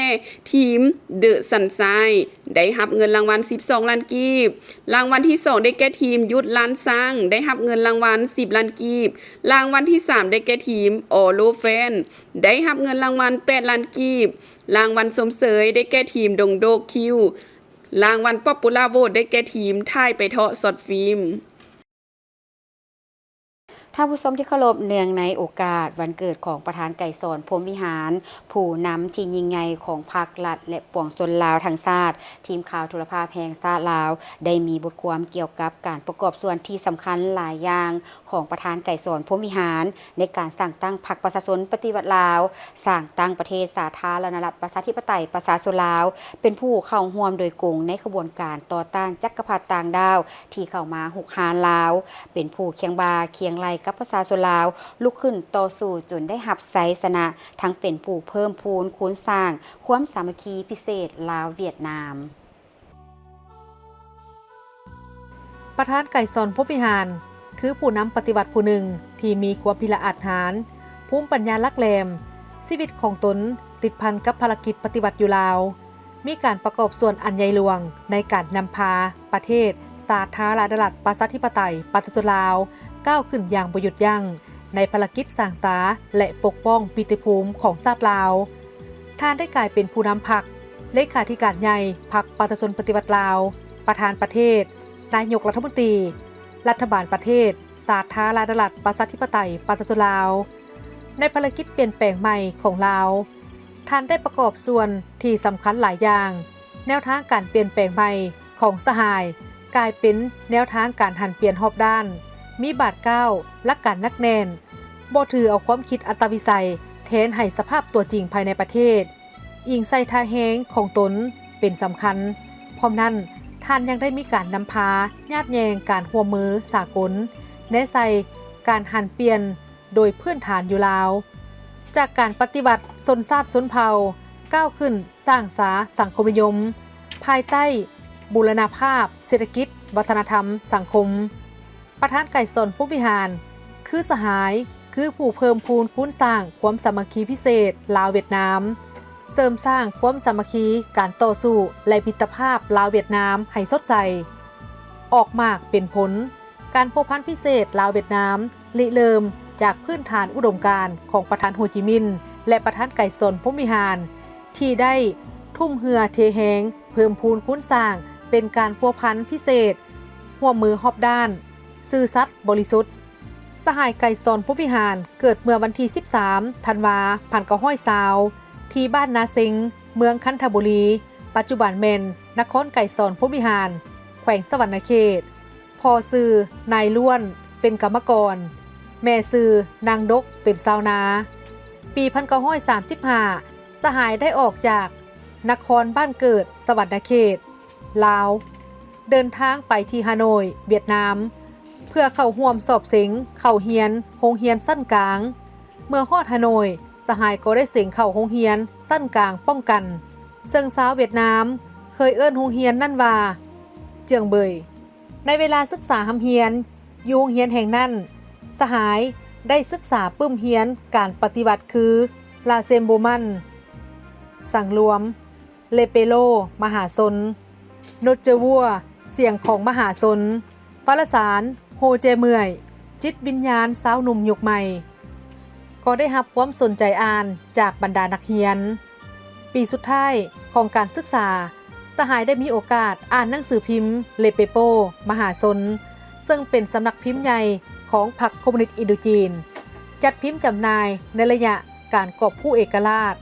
ທີມ The Sunshine ໄດ້ຮັບເງິນລາງວັນສິບສອງລ້ານກີບ, ລາງວັນທີສອງໄດ້ແກ່ທີມ Youth ລ້ານຊ້າງ ໄດ້ຮັບເງິນລາງວັນສິບລ້ານກີບ, ລາງວັນທີສາມໄດ້ແກ່ທີມ Olo Fan ໄດ້ຮັບເງິນລາງວັນແປດລ້ານກີບ, ລາງວັນຊົມເຊີຍໄດ້ແກ່ທີມ Dongdok Q, ລາງວັນ Popular Vote ໄດ້ແກ່ທີມ Thai ໄປເທາະ Short Film. ທ່ານຜູ້ຊົມທີ່ເຄົາລົບ, ເນື່ອງໃນໂອກາດວັນເກີດຂອງປະທານໄກສອນ ພົມວິຫານ, ຜູ້ນຳທີ່ຍິ່ງໃຫຍ່ຂອງພັກ, ລັດ ແລະ ປວງຊົນລາວທັງຊາດ, ທີມຂ່າວໂທລະພາບແຫ່ງຊາດລາວ ໄດ້ມີບົດຄວາມກ່ຽວກັບການປະກອບສ່ວນທີ່ສຳຄັນຫຼາຍຢ່າງຂອງປະທານໄກສອນ ພົມວິຫານ ໃນການສ້າງຕັ້ງພັກປະຊາຊົນປະຕິວັດລາວ, ສ້າງຕັ້ງປະເທດສາທາລະນະລັດ ປະຊາທິປະໄຕ ປະຊາຊົນລາວ, ເປັນຜູ້ເຂົ້າຮ່ວມໂດຍກົງໃນຂະບວນການຕໍ່ຕ້ານຈັກກະພັດຕ່າງດ້າວ ທີ່ເຂົ້າມາຮຸກຮານລາວ, ເປັນຜູ້ຄຽງບ່າຄຽງໄຫຼ່ກັບປະຊາຊົນລາວ ລຸກຂຶ້ນຕໍ່ສູ້ຈົນໄດ້ຮັບໄຊຊະນະ, ທັງເປັນຜູ້ເພີ່ມພູນຄູນສ້າງຄວາມສາມັກຄີພິເສດລາວ-ຫວຽດນາມ. ປະທານໄກສອນ ພົມວິຫານ ຄືຜູ້ນຳປະຕິວັດຜູ້ໜຶ່ງທີ່ມີຄວາມພິລະອາດຫານ, ພູມປັນຍາຫຼັກແຫຼມ, ຊີວິດຂອງຕົນຕິດພັນກັບພາລະກິດປະຕິວັດຢູ່ລາວ, ມີການປະກອບສ່ວນອັນໃຫຍ່ຫຼວງໃນການນຳພາປະເທດສາທາລະນະລັດ ປະຊາທິປະໄຕ ປະຊາຊົນລາວ ກ້າວຂຶ້ນຢ່າງບໍ່ຢຸດຢັ້ງໃນພາລະກິດສ້າງສາ ແລະ ປົກປ້ອງປີຕິພູມຂອງຊາດລາວ. ທ່ານໄດ້ກາຍເປັນຜູ້ນຳພັກ, ເລຂາທິການໃຫຍ່ພັກປະຊາຊົນປະຕິວັດລາວ, ປະທານປະເທດ, ນາຍົກລັດຖະມົນຕີ, ລັດຖະບານປະເທດສາທາລະນະລັດ ປະຊາທິປະໄຕ ປະຊາຊົນລາວ. ໃນພາລະກິດປ່ຽນແປງໃໝ່ຂອງລາວ, ທ່ານໄດ້ປະກອບສ່ວນທີ່ສຳຄັນຫຼາຍຢ່າງ. ແນວທາງການປ່ຽນແປງໃໝ່ຂອງສະຫາຍ ກາຍເປັນແນວທາງການຫັນປ່ຽນຮອບດ້ານ, ມີບາດກ້າວ, ຫຼັກການໜັກແໜ້ນ, ບໍ່ຖືເອົາຄວາມຄິດອັດຕະວິໄສແທນໃຫ້ສະພາບຕົວຈິງພາຍໃນປະເທດ, ອີງໃສ່ທ່າແຮງຂອງຕົນເປັນສຳຄັນ. ພ້ອມນັ້ນ, ທ່ານຍັງໄດ້ມີການນຳພາຍາດແຍ່ງການຮ່ວມມືສາກົນ, ແນໃສ່ການຫັນປ່ຽນໂດຍພື້ນຖານຢູ່ລາວ, ຈາກການປະຕິວັດຊົນຊາດຊົນເຜົ່າ, ກ້າວຂຶ້ນສ້າງສາສັງຄົມນິຍົມ, ພາຍໃຕ້ບູລະນະພາບເສດຖະກິດ, ວັດທະນະທຳ, ສັງຄົມ. ປະທານໄກສອນ ພົມວິຫານ ຄືສະຫາຍ, ຄືຜູ້ເພີ່ມພູນຄູນສ້າງຄວາມສາມັກຄີພິເສດລາວ-ຫວຽດນາມ, ເສີມສ້າງຄວາມສາມັກຄີ, ການຕໍ່ສູ້ ແລະ ມິດຕະພາບລາວ-ຫວຽດນາມໃຫ້ສົດໃສ, ອອກໝາກເປັນຜົນ. ການພົວພັນພິເສດລາວ-ຫວຽດນາມ ລິເລີ່ມຈາກພື້ນຖານອຸດົມການຂອງປະທານໂຮຈິມິນ ແລະ ປະທານໄກສອນ ພົມວິຫານ ທີ່ໄດ້ທຸ່ມເຫື່ອເທແຮງ, ເພີ່ມພູນຄູນສ້າງ ເປັນການພົວພັນພິເສດ, ຮ່ວມມືຮອບດ້ານ, ຊື່ສັດ, ບໍລິສຸດ. ສະຫາຍໄກສອນ ພົມວິຫານ ເກີດເມື່ອວັນທີສິບສາມ ທັນວາ ພັນເກົ້າຮ້ອຍຊາວ ທີ່ບ້ານນາເຊັງ, ເມືອງຄັນທະບູລີ, ປັດຈຸບັນແມ່ນນະຄອນໄກສອນ ພົມວິຫານ, ແຂວງສະຫວັນນະເຂດ. ພໍ່ຊື່ນາຍລ້ວນ ເປັນກຳມະກອນ, ແມ່ຊື່ນາງດົກ ເປັນຊາວນາ. ປີພັນເກົ້າຮ້ອຍສາມສິບຫ້າ ສະຫາຍໄດ້ອອກຈາກນະຄອນບ້ານເກີດ ສະຫວັນນະເຂດ, ລາວ, ເດີນທາງໄປທີ່ຮາໂນຍ, ຫວຽດນາມ, ເພື່ອເຂົ້າຮ່ວມສອບເສັງເຂົ້າຮຽນໂຮງຮຽນຊັ້ນກາງ. ເມື່ອຮອດຮາໂນຍ, ສະຫາຍກໍໄດ້ເສັງເຂົ້າໂຮງຮຽນຊັ້ນກາງປ້ອງກັນ, ເຊິ່ງຊາວຫວຽດນາມເຄີຍເອີ້ນໂຮງຮຽນນັ້ນວ່າ ເຈືອງເບີຍ. ໃນເວລາສຶກສາຮ່ຳຮຽນຢູ່ໂຮງຮຽນແຫ່ງນັ້ນ, ສະຫາຍໄດ້ສຶກສາປຶ້ມຮຽນການປະຕິວັດຄື ລາເຊມໂບມັນ, ສັງລວມ, ເລເປໂລ, ມະຫາຊົນ, ໂນດເຈີວັວ, ສຽງຂອງມະຫາຊົນ, ຟາລະສານ, ໂຮແຈເມື່ອຍ, ຈິດວິນຍານຊາວໜຸ່ມຍຸກໃໝ່. ກໍໄດ້ຮັບຄວາມສົນໃຈອ່ານຈາກບັນດານັກຮຽນ. ປີສຸດທ້າຍຂອງການສຶກສາ, ສະຫາຍໄດ້ມີໂອກາດອ່ານໜັງສືພິມເລເປໂປ ມະຫາຊົນ, ເຊິ່ງເປັນສຳນັກພິມໃຫຍ່ຂອງພັກຄອມມູນິດອິນໂດຈີນ, ຈັດພິມຈຳໜ່າຍໃນໄລຍະການກອບກູ້ເອກະລາດ,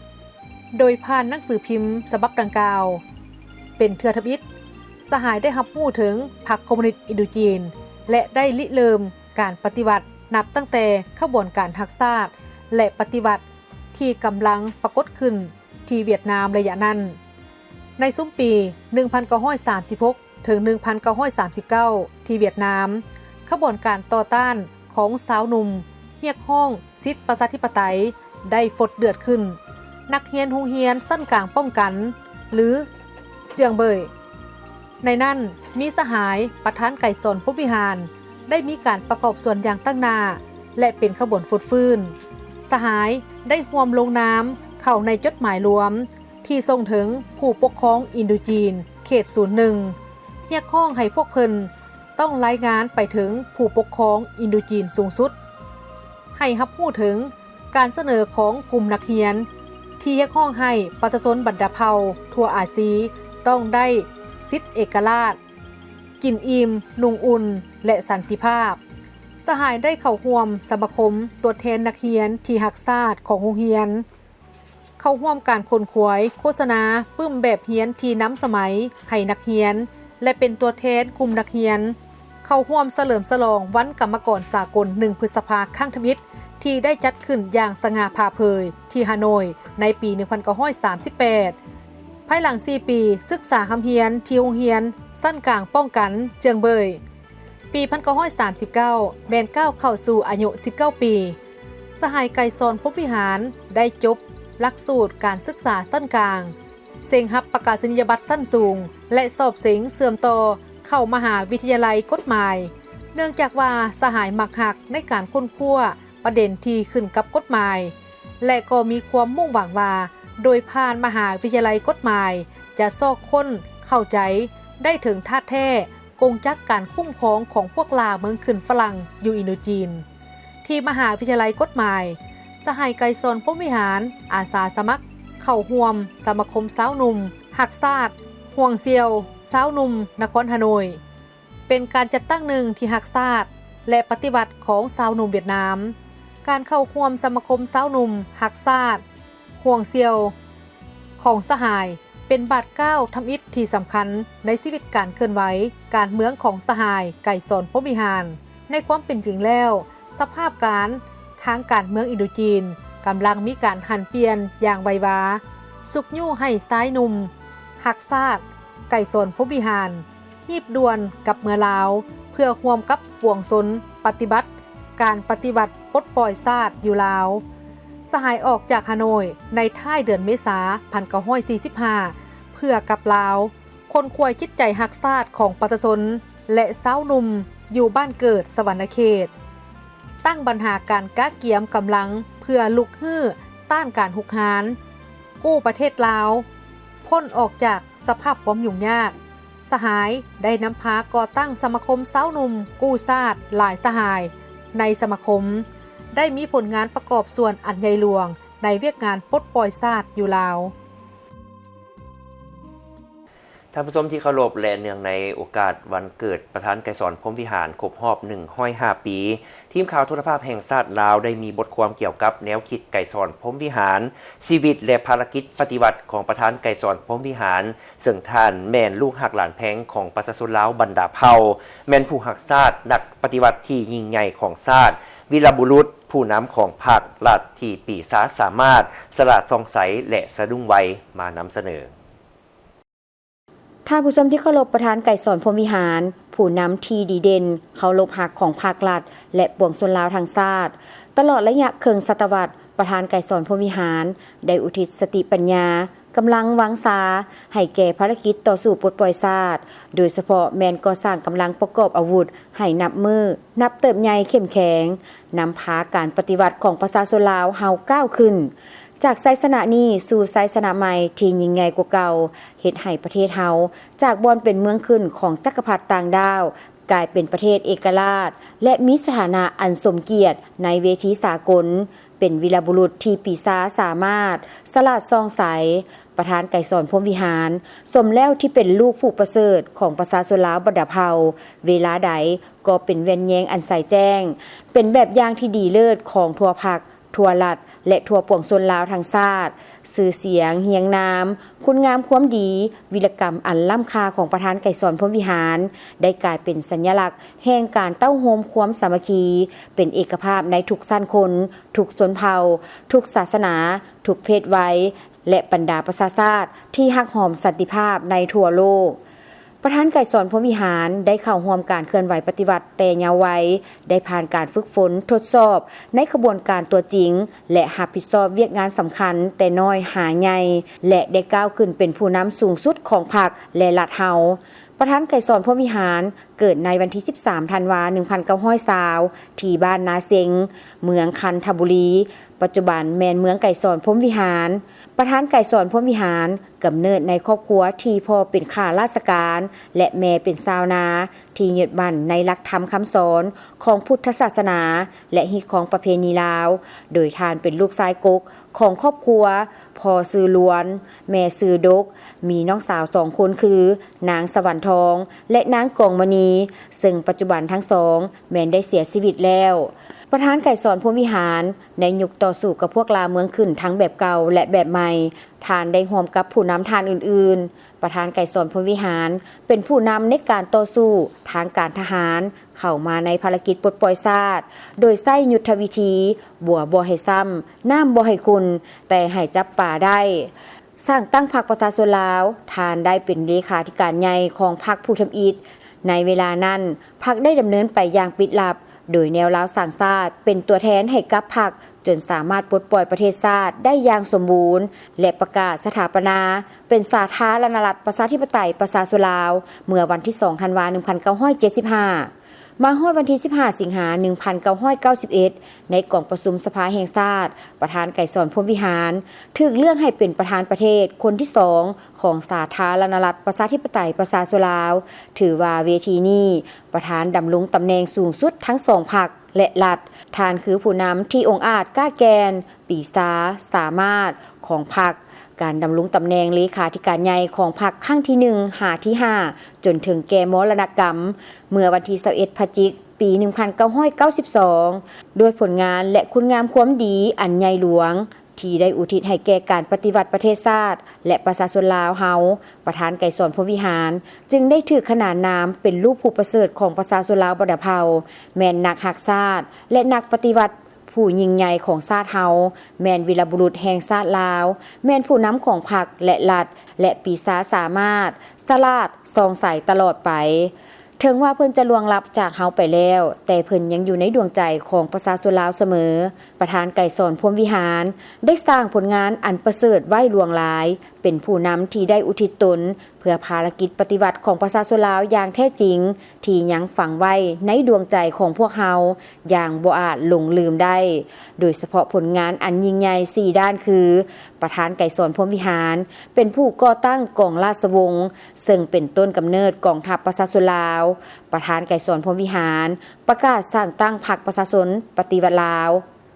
ໂດຍຜ່ານໜັງສືພິມສະບັບດັ່ງກ່າວ. ເປັນເທື່ອທຳອິດ, ສະຫາຍໄດ້ຮັບຮູ້ເຖິງພັກຄອມມູນິດອິນໂດຈີນ ແລະ ໄດ້ລິເລີ່ມການປະຕິວັດ ນັບຕັ້ງແຕ່ຂະບວນການຮັກຊາດ ແລະ ປະຕິວັດ ທີ່ກຳລັງປາກົດຂຶ້ນທີ່ຫວຽດນາມໄລຍະນັ້ນ. ໃນຊຸມປີໜຶ່ງພັນເກົ້າຮ້ອຍສາມສິບຫົກ ເຖິງໜຶ່ງພັນເກົ້າຮ້ອຍສາມສິບເກົ້າ ທີ່ຫວຽດນາມ, ຂະບວນການຕໍ່ຕ້ານຂອງຊາວໜຸ່ມຮຽກຮ້ອງສິດປະຊາທິປະໄຕໄດ້ຟົດເດືອດຂຶ້ນ. ນັກຮຽນໂຮງຮຽນຊັ້ນກາງປ້ອງກັນ ຫຼື ເຈືອງເບີຍ ໃນນັ້ນມີສະຫາຍປະທານໄກສອນ ພົມວິຫານ ໄດ້ມີການປະກອບສ່ວນຢ່າງຕັ້ງໜ້າ ແລະ ເປັນຂະບວນຟົດຟື້ນ. ສະຫາຍໄດ້ຮ່ວມລົງນາມເຂົ້າໃນຈົດໝາຍລວມທີ່ສົ່ງເຖິງຜູ້ປົກຄອງອິນໂດຈີນເຂດສູນໜຶ່ງ ຮຽກຮ້ອງໃຫ້ພວກເພິ່ນຕ້ອງລາຍງານໄປເຖິງຜູ້ປົກຄອງອິນໂດຈີນສູງສຸດ ໃຫ້ຮັບຮູ້ເຖິງການສະເໜີຂອງກຸ່ມນັກຮຽນ ທີ່ຮຽກຮ້ອງໃຫ້ປະຊາຊົນບັນດາເຜົ່າທົ່ວອາຊີຕ້ອງໄດ້ສິດເອກະລາດ, ກິນອີ່ມ, ນຸ່ງອຸ່ນ ແລະ ສັນຕິພາບ. ສະຫາຍໄດ້ເຂົ້າຮ່ວມສະມາຄົມຕົວແທນນັກຮຽນທີ່ຮັກຊາດຂອງໂຮງຮຽນ, ເຂົ້າຮ່ວມການຂົນຂວາຍໂຄສະນາປຶ້ມແບບຮຽນທີ່ນຳສະໄໝໃຫ້ນັກຮຽນ ແລະ ເປັນຕົວແທນກຸ່ມນັກຮຽນ ເຂົ້າຮ່ວມສະເຫຼີມສະຫຼອງວັນກຳມະກອນສາກົນ ໜຶ່ງ ພຶດສະພາ ຄັ້ງທຳອິດ ທີ່ໄດ້ຈັດຂຶ້ນຢ່າງສະຫງ່າຜ່າເຜີຍທີ່ຮາໂນຍໃນປີ ໜຶ່ງພັນເກົ້າຮ້ອຍສາມສິບແປດ ພາຍຫຼັງສີ່ປີສຶກສາຮ່ຳຮຽນທີ່ໂຮງຮຽນຊັ້ນກາງປ້ອງກັນເຈີງເບີຍ. ປີ ໜຶ່ງພັນເກົ້າຮ້ອຍສາມສິບເກົ້າ ແມ່ນກ້າວເຂົ້າສູ່ອາຍຸສິບເກົ້າປີ, ສະຫາຍ ໄກສອນ ພົມວິຫານ ໄດ້ຈົບຫຼັກສູດການສຶກສາຊັ້ນກາງ, ເສັງຮັບປະກາສະນີຍະບັດຊັ້ນສູງ ແລະ ສອບເສັງເຊື່ອມຕໍ່ເຂົ້າມະຫາວິທະຍາໄລກົດໝາຍ. ເນື່ອງຈາກວ່າສະຫາຍມັກຮັກໃນການຄົ້ນຄວ້າປະເດັນທີ່ຂຶ້ນກັບກົດໝາຍ ແລະ ກໍມີຄວາມມຸ່ງຫວັງວ່າ ໂດຍຜ່ານມະຫາວິທະຍາໄລກົດໝາຍ ຈະຊອກຄົ້ນເຂົ້າໃຈໄດ້ເຖິງທາດແທ້ ກົງຈັກການຄຸ້ມຄອງຂອງພວກລ່າເມືອງຂຶ້ນຝຣັ່ງຢູ່ອິນໂດຈີນ. ທີ່ມະຫາວິທະຍາໄລກົດໝາຍ, ສະຫາຍ ໄກສອນ ພົມວິຫານ ອາສາສະໝັກເຂົ້າຮ່ວມສະມາຄົມຊາວໜຸ່ມຮັກຊາດ ຫ່ວງສ່ຽວຊາວໜຸ່ມນະຄອນຮາໂນຍ, ເປັນການຈັດຕັ້ງໜຶ່ງທີ່ຮັກຊາດ ແລະ ປະຕິວັດຂອງຊາວໜຸ່ມຫວຽດນາມ. ການເຂົ້າຮ່ວມສະມາຄົມຊາວໜຸ່ມຮັກຊາດ ຫ່ວງສ່ຽວ ຂອງສະຫາຍ ເປັນບາດກ້າວທຳອິດທີ່ສຳຄັນໃນຊີວິດການເຄື່ອນໄຫວການເມືອງຂອງສະຫາຍ ໄກສອນ ພົມວິຫານ. ໃນຄວາມເປັນຈິງແລ້ວ, ສະພາບການທາງການເມືອງອິນໂດຈີນກຳລັງມີການຫັນປ່ຽນຢ່າງໄວວາ, ຊຸກຍູ້ໃຫ້ຊາຍໜຸ່ມຮັກຊາດ ໄກສອນ ພົມວິຫານ ຮີບດ່ວນກັບເມືອລາວ ເພື່ອຮ່ວມກັບປວງຊົນປະຕິບັດການປະຕິວັດປົດປ່ອຍຊາດຢູ່ລາວ. ສະຫາຍອອກຈາກຮາໂນຍໃນທ້າຍເດືອນເມສາ ໜຶ່ງພັນເກົ້າຮ້ອຍສີ່ສິບຫ້າ ເພື່ອກັບລາວ, ຂົນຂວາຍຈິດໃຈຮັກຊາດຂອງປະຊາຊົນ ແລະ ຊາວໜຸ່ມຢູ່ບ້ານເກີດສະຫວັນນະເຂດ, ຕັ້ງບັນຫາການກະກຽມກຳລັງເພື່ອລຸກຮື້ຕ້ານການຮຸກຮານ, ກູ້ປະເທດລາວ ພົ້ນອອກຈາກສະພາບຄວາມຫຍຸ້ງຍາກ. ສະຫາຍໄດ້ນຳພາກໍ່ຕັ້ງສະມາຄົມຊາວໜຸ່ມກູ້ຊາດຫຼາຍສະຫາຍ. ໃນສະມາຄົມໄດ້ມີຜົນງານປະກອບສ່ວນອັນໃຫຍ່ຫຼວງໃນວຽກງານປົດປ່ອຍຊາດຢູ່ລາວ. ທ່ານຜູ້ຊົມທີ່ເຄົາລົບ, ແລະ ເນື່ອງໃນໂອກາດວັນເກີດປະທານໄກສອນ ພົມວິຫານ ຄົບຮອບ ໜຶ່ງຮ້ອຍຫ້າ ປີ, ທີມຂ່າວໂທລະພາບແຫ່ງຊາດລາວ ໄດ້ມີບົດຄວາມກ່ຽວກັບແນວຄິດໄກສອນ ພົມວິຫານ, ຊີວິດ ແລະ ພາລະກິດປະຕິວັດຂອງປະທານໄກສອນ ພົມວິຫານ, ເຊິ່ງທ່ານແມ່ນລູກຮັກຫຼານແພງຂອງປະຊາຊົນລາວບັນດາເຜົ່າ, ແມ່ນຜູ້ຮັກຊາດ, ນັກປະຕິວັດທີ່ຍິ່ງໃຫຍ່ຂອງຊາດ, ວີລະບຸລຸດ, ຜູ້ນຳຂອງພາກລັດທີ່ປີຊາສາມາດ, ສະຫຼາດສ່ອງໃສ ແລະ ສະດຸ້ງໄວ ມານຳສະເໜີ. ທ່ານຜູ້ຊົມທີ່ເຄົາລົບ, ປະທານໄກສອນ ພົມວິຫານ ຜູ້ນຳທີ່ດີເດັ່ນ, ເຄົາລົບຮັກຂອງພາກລັດ ແລະ ປວງຊົນລາວທັງຊາດ. ຕະຫຼອດໄລຍະເຄິ່ງສະຕະວັດ, ປະທານໄກສອນ ພົມວິຫານ ໄດ້ອຸທິດສະຕິປັນຍາ, ກຳລັງວັງຊາ ໃຫ້ແກ່ພາລະກິດຕໍ່ສູ້ປົດປ່ອຍຊາດ, ໂດຍສະເພາະແມ່ນກໍ່ສ້າງກຳລັງປະກອບອາວຸດໃຫ້ນັບມື້ນັບເຕີບໃຫຍ່ເຂັ້ມແຂງ, ນຳພາການປະຕິວັດຂອງປະຊາຊົນລາວເຮົາກ້າວຂຶ້ນ. ຈາກໄຊຊະນະນີ້ສູ່ໄຊຊະນະໃໝ່ທີ່ຍິ່ງໃຫຍ່ກວ່າເກົ່າ, ເຮັດໃຫ້ປະເທດເຮົາຈາກບ່ອນເປັນເມືອງຂຶ້ນຂອງຈັກກະພັດຕ່າງດ້າວ ກາຍເປັນປະເທດເອກະລາດ ແລະ ມີສະຖານະອັນສົມກຽດໃນເວທີສາກົນ, ເປັນວີລະບຸລຸດທີ່ປີຊາສາມາດ, ສະຫຼາດສ່ອງໃສ. ປະທານໄກສອນ ພົມວິຫານ ສົມແລ້ວທີ່ເປັນລູກຜູ້ປະເສີດຂອງປະຊາຊົນລາວບັນດາເຜົ່າ, ເວລາໃດກໍເປັນແວ່ນແຍງອັນໃສແຈ້ງ, ເປັນແບບຢ່າງທີ່ດີເລີດຂອງທົ່ວພັກ, ທົ່ວລັດ ແລະ ທົ່ວປວງຊົນລາວທັງຊາດ. ຊື່ສຽງ, ຮຽງນາມ, ຄຸນງາມຄວາມດີ, ວິລະກຳອັນລ້ຳຄ່າຂອງປະທານໄກສອນ ພົມວິຫານ ໄດ້ກາຍເປັນສັນຍະລັກແຫ່ງການເຕົ້າໂຮມຄວາມສາມັກຄີ, ເປັນເອກະພາບໃນທຸກຊັ້ນຄົນ, ທຸກຊົນເຜົ່າ, ທຸກສາສະໜາ, ທຸກເພດໄວ ແລະ ບັນດາປະຊາຊາດທີ່ຮັກຫອມສັນຕິພາບໃນທົ່ວໂລກ. ປະທານໄກສອນ ພົມວິຫານ ໄດ້ເຂົ້າຮ່ວມການເຄື່ອນໄຫວປະຕິວັດແຕ່ເຍົາໄວ, ໄດ້ຜ່ານການຝຶກຝົນທົດສອບໃນຂະບວນການຕົວຈິງ ແລະ ຮັບຜິດຊອບວຽກງານສຳຄັນແຕ່ນ້ອຍຫາໃຫຍ່ ແລະ ໄດ້ກ້າວຂຶ້ນເປັນຜູ້ນຳສູງສຸດຂອງພັກ ແລະ ລັດເຮົາ. ປະທານໄກສອນ ພົມວິຫານ ເກີດໃນວັນທີສິບສາມ ທັນວາ ໜຶ່ງພັນເກົ້າຮ້ອຍຊາວ ທີ່ບ້ານນາເຊັງ, ເມືອງຄັນທະບູລີ, ປັດຈຸບັນແມ່ນເມືອງໄກສອນ ພົມວິຫານ. ປະທານໄກສອນ ພົມວິຫານ ກຳເນີດໃນຄອບຄົວທີ່ພໍ່ເປັນຂ້າລາຊະການ ແລະ ແມ່ເປັນຊາວນາ ທີ່ຍຶດໝັ້ນໃນຫຼັກທຳຄຳສອນຂອງພຸດທະສາສະໜາ ແລະ ຮີດຄອງປະເພນີລາວ, ໂດຍທ່ານເປັນລູກຊາຍກົກ ຂອງຄອບຄົວ, ພໍ່ຊື່ລວນ, ແມ່ຊື່ດົກ, ມີນ້ອງສາວສອງຄົນຄື ນາງສະຫວັນທອງ ແລະ ນາງກອງມະນີ, ເຊິ່ງປັດຈຸບັນທັງສອງແມ່ນໄດ້ເສຍຊີວິດແລ້ວ. ປະທານໄກສອນ ພົມວິຫານ ໃນຍຸກຕໍ່ສູ້ກັບພວກລ່າເມືອງຂຶ້ນທັງແບບເກົ່າ ແລະ ແບບໃໝ່, ທ່ານໄດ້ຮ່ວມກັບຜູ້ນຳທ່ານອື່ນໆ. ປະທານໄກສອນ ພົມວິຫານ ເປັນຜູ້ນຳໃນການຕໍ່ສູ້ທາງການທະຫານ ເຂົ້າມາໃນພາລະກິດປົດປ່ອຍຊາດ ໂດຍໃຊ້ຍຸດທະວິທີ ບົວບໍ່ໃຫ້ຊ້ຳ, ນ້ຳບໍ່ໃຫ້ຂຸ່ນ, ແຕ່ໃຫ້ຈັບປາໄດ້. ສ້າງຕັ້ງພັກປະຊາຊົນລາວ, ທ່ານໄດ້ເປັນເລຂາທິການໃຫຍ່ຂອງພັກຜູ້ທຳອິດ. ໃນເວລານັ້ນ, ພັກໄດ້ດຳເນີນໄປຢ່າງປິດລັບ, ໂດຍແນວລາວສ້າງຊາດເປັນຕົວແທນໃຫ້ກັບພັກ ຈົນສາມາດປົດປ່ອຍປະເທດຊາດໄດ້ຢ່າງສົມບູນ ແລະ ປະກາດສະຖາປະນາເປັນສາທາລະນະລັດ ປະຊາທິປະໄຕ ປະຊາຊົນລາວ ເມື່ອວັນທີສອງ ທັນວາ ໜຶ່ງພັນເກົ້າຮ້ອຍເຈັດສິບຫ້າ. ມາຮອດວັນທີສິບຫ້າ ສິງຫາ ໜຶ່ງພັນເກົ້າຮ້ອຍເກົ້າສິບເອັດ ໃນກອງປະຊຸມສະພາແຫ່ງຊາດ, ປະທານໄກສອນ ພົມວິຫານ ຖືກເລືອກໃຫ້ເປັນປະທານປະເທດຄົນທີສອງຂອງສາທາລະນະລັດ ປະຊາທິປະໄຕ ປະຊາຊົນລາວ. ຖືວ່າເວທີນີ້ ປະທານດຳລົງຕຳແໜ່ງສູງສຸດທັງສອງພັກ ແລະ ລັດ. ທ່ານຄືຜູ້ນຳທີ່ອົງອາດກ້າແກ່ນ, ປີຊາ, ສາມາດຂອງພັກ. ການດຳລົງຕຳແໜ່ງເລຂາທິການໃຫຍ່ຂອງພັກຄັ້ງທີໜຶ່ງຫາທີຫ້າ ຈົນເຖິງແກ່ມໍລະນະກຳ ເມື່ອວັນທີຊາວເອັດ ພະຈິກ ປີໜຶ່ງພັນເກົ້າຮ້ອຍເກົ້າສິບສອງ ດ້ວຍຜົນງານ ແລະ ຄຸນງາມຄວາມດີອັນໃຫຍ່ຫຼວງ ທີ່ໄດ້ອຸທິດໃຫ້ແກ່ການປະຕິວັດປະເທດຊາດ ແລະ ປະຊາຊົນລາວເຮົາ, ປະທານໄກສອນ ພົມວິຫານ ຈຶ່ງໄດ້ຖືກຂນານນາມເປັນລູກຜູ້ປະເສີດຂອງປະຊາຊົນລາວບັນດາເຜົ່າ, ແມ່ນນັກຮັກຊາດ ແລະ ນັກປະຕິວັດຜູ້ຍິ່ງໃຫຍ່ຂອງຊາດເຮົາ, ແມ່ນວີລະບຸລຸດແຫ່ງຊາດລາວ, ແມ່ນຜູ້ນຳຂອງພັກ ແລະ ລັດ, ແລະ ປີຊາສາມາດ, ສະຫຼາດ, ສ່ອງໃສຕະຫຼອດໄປ. ເຖິງວ່າເພິ່ນຈະລ່ວງລັບຈາກເຮົາໄປແລ້ວ, ແຕ່ເພິ່ນຍັງຢູ່ໃນດວງໃຈຂອງປະຊາຊົນລາວສະເໝີ. ປະທານໄກສອນ ພົມວິຫານ ໄດ້ສ້າງຜົນງານອັນປະເສີດໄວ້ຫຼວງຫຼາຍ, ເປັນຜູ້ນຳທີ່ໄດ້ອຸທິດຕົນເພື່ອພາລະກິດປະຕິວັດຂອງປະຊາຊົນລາວຢ່າງແທ້ຈິງ, ທີ່ຍັງຝັງໄວ້ໃນດວງໃຈຂອງພວກເຮົາຢ່າງບໍ່ອາດຫຼົງລືມໄດ້, ໂດຍສະເພາະຜົນງານອັນຍິ່ງໃຫຍ່ສີ່ດ້ານຄື ປະທານໄກສອນ ພົມວິຫານ ເປັນຜູ້ກໍ່ຕັ້ງກອງລາຊະວົງ ເຊິ່ງເປັນຕົ້ນກຳເນີດກອງທັບປະຊາຊົນລາວ, ປະທານໄກສອນ ພົມວິຫານ ປະກາດສ້າງຕັ້ງພັກປະຊາຊົນປະຕິວັດລາວ.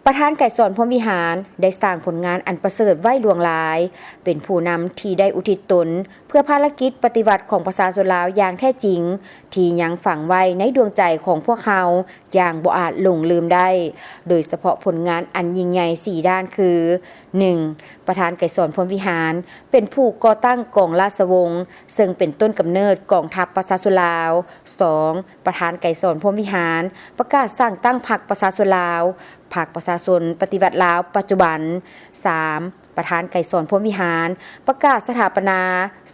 ປະທານໄກສອນ ພົມວິຫານ ໄດ້ສ້າງຜົນງານອັນປະເສີດໄວ້ຫຼວງຫຼາຍ, ເປັນຜູ້ນຳທີ່ໄດ້ອຸທິດຕົນເພື່ອພາລະກິດປະຕິວັດຂອງປະຊາຊົນລາວຢ່າງແທ້ຈິງ, ທີ່ຍັງຝັງໄວ້ໃນດວງໃຈຂອງພວກເຮົາຢ່າງບໍ່ອາດຫຼົງລືມໄດ້, ໂດຍສະເພາະຜົນງານອັນຍິ່ງໃຫຍ່ສີ່ດ້ານຄື ໜຶ່ງ ປະທານໄກສອນ ພົມວິຫານ ເປັນຜູ້ກໍ່ຕັ້ງກອງລາຊະວົງ ເຊິ່ງເປັນຕົ້ນກຳເນີດກອງທັບປະຊາຊົນລາວ, ສອງ ປະທານໄກສອນ ພົມວິຫານ ປະກາດສ້າງຕັ້ງພັກປະຊາຊົນລາວ, ພັກປະຊາຊົນປະຕິວັດລາວປັດຈຸບັນ, ສາມ ປະທານໄກສອນ ພົມວິຫານ ປະກາດສະຖາປະນາ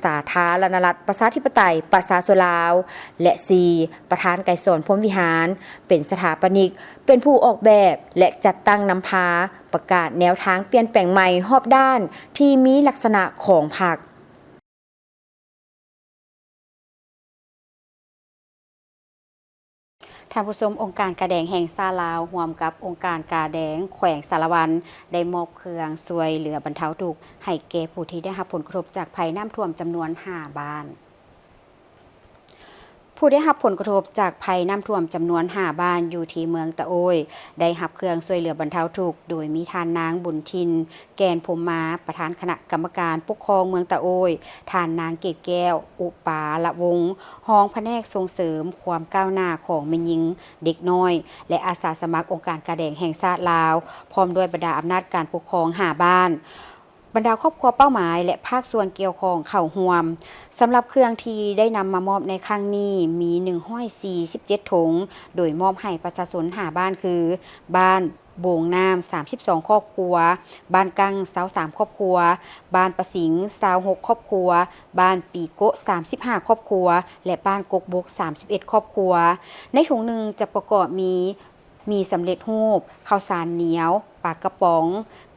ສາທາລະນະລັດ ປະຊາທິປະໄຕ ປະຊາຊົນລາວ ແລະ ສີ່ ປະທານໄກສອນ ພົມວິຫານ ເປັນສະຖາປະນິກ, ເປັນຜູ້ອອກແບບ ແລະ ຈັດຕັ້ງນຳພາ ປະກາດແນວທາງປ່ຽນແປງໃໝ່ຮອບດ້ານທີ່ມີລັກສະນະຂອງພັກ. ທ່ານຜູ້ຊົມ, ອົງການກາແດງແຫ່ງຊາດລາວ ຮ່ວມກັບອົງການກາແດງແຂວງສາລະວັນ ໄດ້ມອບເຄື່ອງຊ່ວຍເຫຼືອບັນເທົາທຸກ ໃຫ້ແກ່ຜູ້ທີ່ໄດ້ຮັບຜົນກະທົບຈາກໄພນ້ຳຖ້ວມຈຳນວນຫ້າບ້ານ. ຜູ້ໄດ້ຮັບຜົນກະທົບຈາກໄພນ້ຳຖ້ວມຈຳນວນຫ້າບ້ານ ຢູ່ທີ່ເມືອງຕະໂອ້ຍ ໄດ້ຮັບເຄື່ອງຊ່ວຍເຫຼືອບັນເທົາທຸກ ໂດຍມີທ່ານນາງ ບຸນຖິ່ນ ແກ່ນພົມມາ ປະທານຄະນະກຳມະການປົກຄອງເມືອງຕະໂອ້ຍ, ທ່ານນາງ ເກດແກ້ວ ອຸປາລະວົງ ຮອງພະແນກສົ່ງເສີມຄວາມກ້າວໜ້າຂອງແມ່ຍິງ, ເດັກນ້ອຍ ແລະ ອາສາສະໝັກອົງການກາແດງແຫ່ງຊາດລາວ, ພ້ອມດ້ວຍບັນດາອຳນາດການປົກຄອງຫ້າບ້ານ, ບັນດາຄອບຄົວເປົ້າໝາຍ ແລະ ພາກສ່ວນກ່ຽວຂ້ອງເຂົ້າຮ່ວມ. ສຳລັບເຄື່ອງທີ່ໄດ້ນຳມາມອບໃນຄັ້ງນີ້ ມີໜຶ່ງຮ້ອຍສີ່ສິບເຈັດຖົງ, ໂດຍມອບໃຫ້ປະຊາຊົນຫ້າບ້ານຄື ບ້ານ ໂບງນ້ຳ ສາມສິບສອງຄອບຄົວ, ບ້ານກັງ ຊາວສາມຄອບຄົວ, ບ້ານປະສິງ ຊາວຫົກຄອບຄົວ, ບ້ານປີໂກະ ສາມສິບຫ້າຄອບຄົວ ແລະ ບ້ານກົກບົກ ສາມສິບເອັດຄອບຄົວ. ໃນຖົງໜຶ່ງຈະປະກອບມີ ໝີ່ສຳເລັດຮູບ, ເຂົ້າສານໜຽວ, ປາກະປ໋ອງ,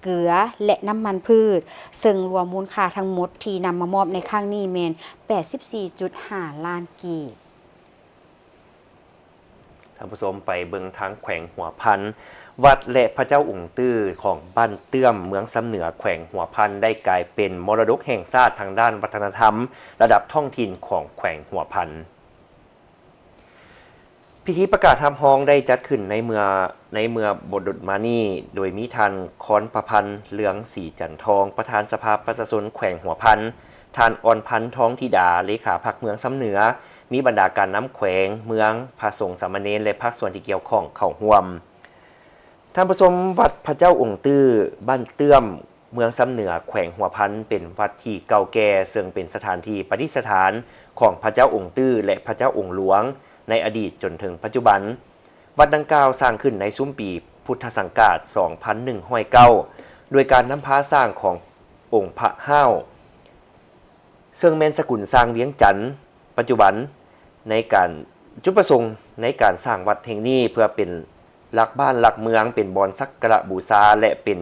ເກືອ ແລະ ນ້ຳມັນພືດ, ເຊິ່ງລວມມູນຄ່າທັງໝົດທີ່ນຳມາມອບໃນຄັ້ງນີ້ແມ່ນ ແປດສິບສີ່ຈຸດຫ້າລ້ານກີບ. ທ່ານຜູ້ຊົມ, ໄປເບິ່ງທາງແຂວງຫົວພັນ. ວັດ ແລະ ພະເຈົ້າອົງຕື້ຂອງບ້ານເຕື້ອມ ເມືອງຊຳເໜືອ ແຂວງຫົວພັນ ໄດ້ກາຍເປັນມໍລະດົກແຫ່ງຊາດທາງດ້ານວັດທະນະທຳລະດັບທ້ອງຖິ່ນຂອງແຂວງຫົວພັນ. ພິທີປະກາດຮັບຮອງໄດ້ຈັດຂຶ້ນໃນເມື່ອ ໃນເມື່ອບໍ່ດົນມານີ້ ໂດຍມີທ່ານ ຄອນພະພັນ ເລືອງສີຈັນທອງ ປະທານສະພາປະຊາຊົນແຂວງຫົວພັນ, ທ່ານ ອອນພັນ ທອງທິດາ ເລຂາພັກເມືອງຊຳເໜືອ, ມີບັນດາການນຳແຂວງ, ເມືອງ, ພະສົງສາມະເນນ ແລະ ພາກສ່ວນທີ່ກ່ຽວຂ້ອງເຂົ້າຮ່ວມ. ທ່ານຜູ້ຊົມ, ວັດພະເຈົ້າອົງຕື້ ບ້ານເຕື້ອມ, ເມືອງຊຳເໜືອ ແຂວງຫົວພັນ ເປັນວັດທີ່ເກົ່າແກ່ ເຊິ່ງເປັນສະຖານທີ່ປະດິດສະຖານຂອງພະເຈົ້າອົງຕື້ ແລະ ພະເຈົ້າອົງຫຼວງ ໃນອະດີດຈົນເຖິງປັດຈຸບັນ. ວັດດັ່ງກ່າວສ້າງຂຶ້ນໃນຊຸມປີພຸດທະສັງກາດ ສອງພັນໜຶ່ງຮ້ອຍເກົ້າ ໂດຍການນຳພາສ້າງຂອງອົງພະຮ້າວ ເຊິ່ງແມ່ນສະກຸນຊ່າງວຽງຈັນ. ປັດຈຸບັນໃນການ ຈຸດປະສົງໃນການສ້າງວັດແຫ່ງນີ້ ເພື່ອເປັນຫຼັກບ້ານຫຼັກເມືອງ, ເປັນບ່ອນສັກກາລະບູຊາ ແລະ ເປັນ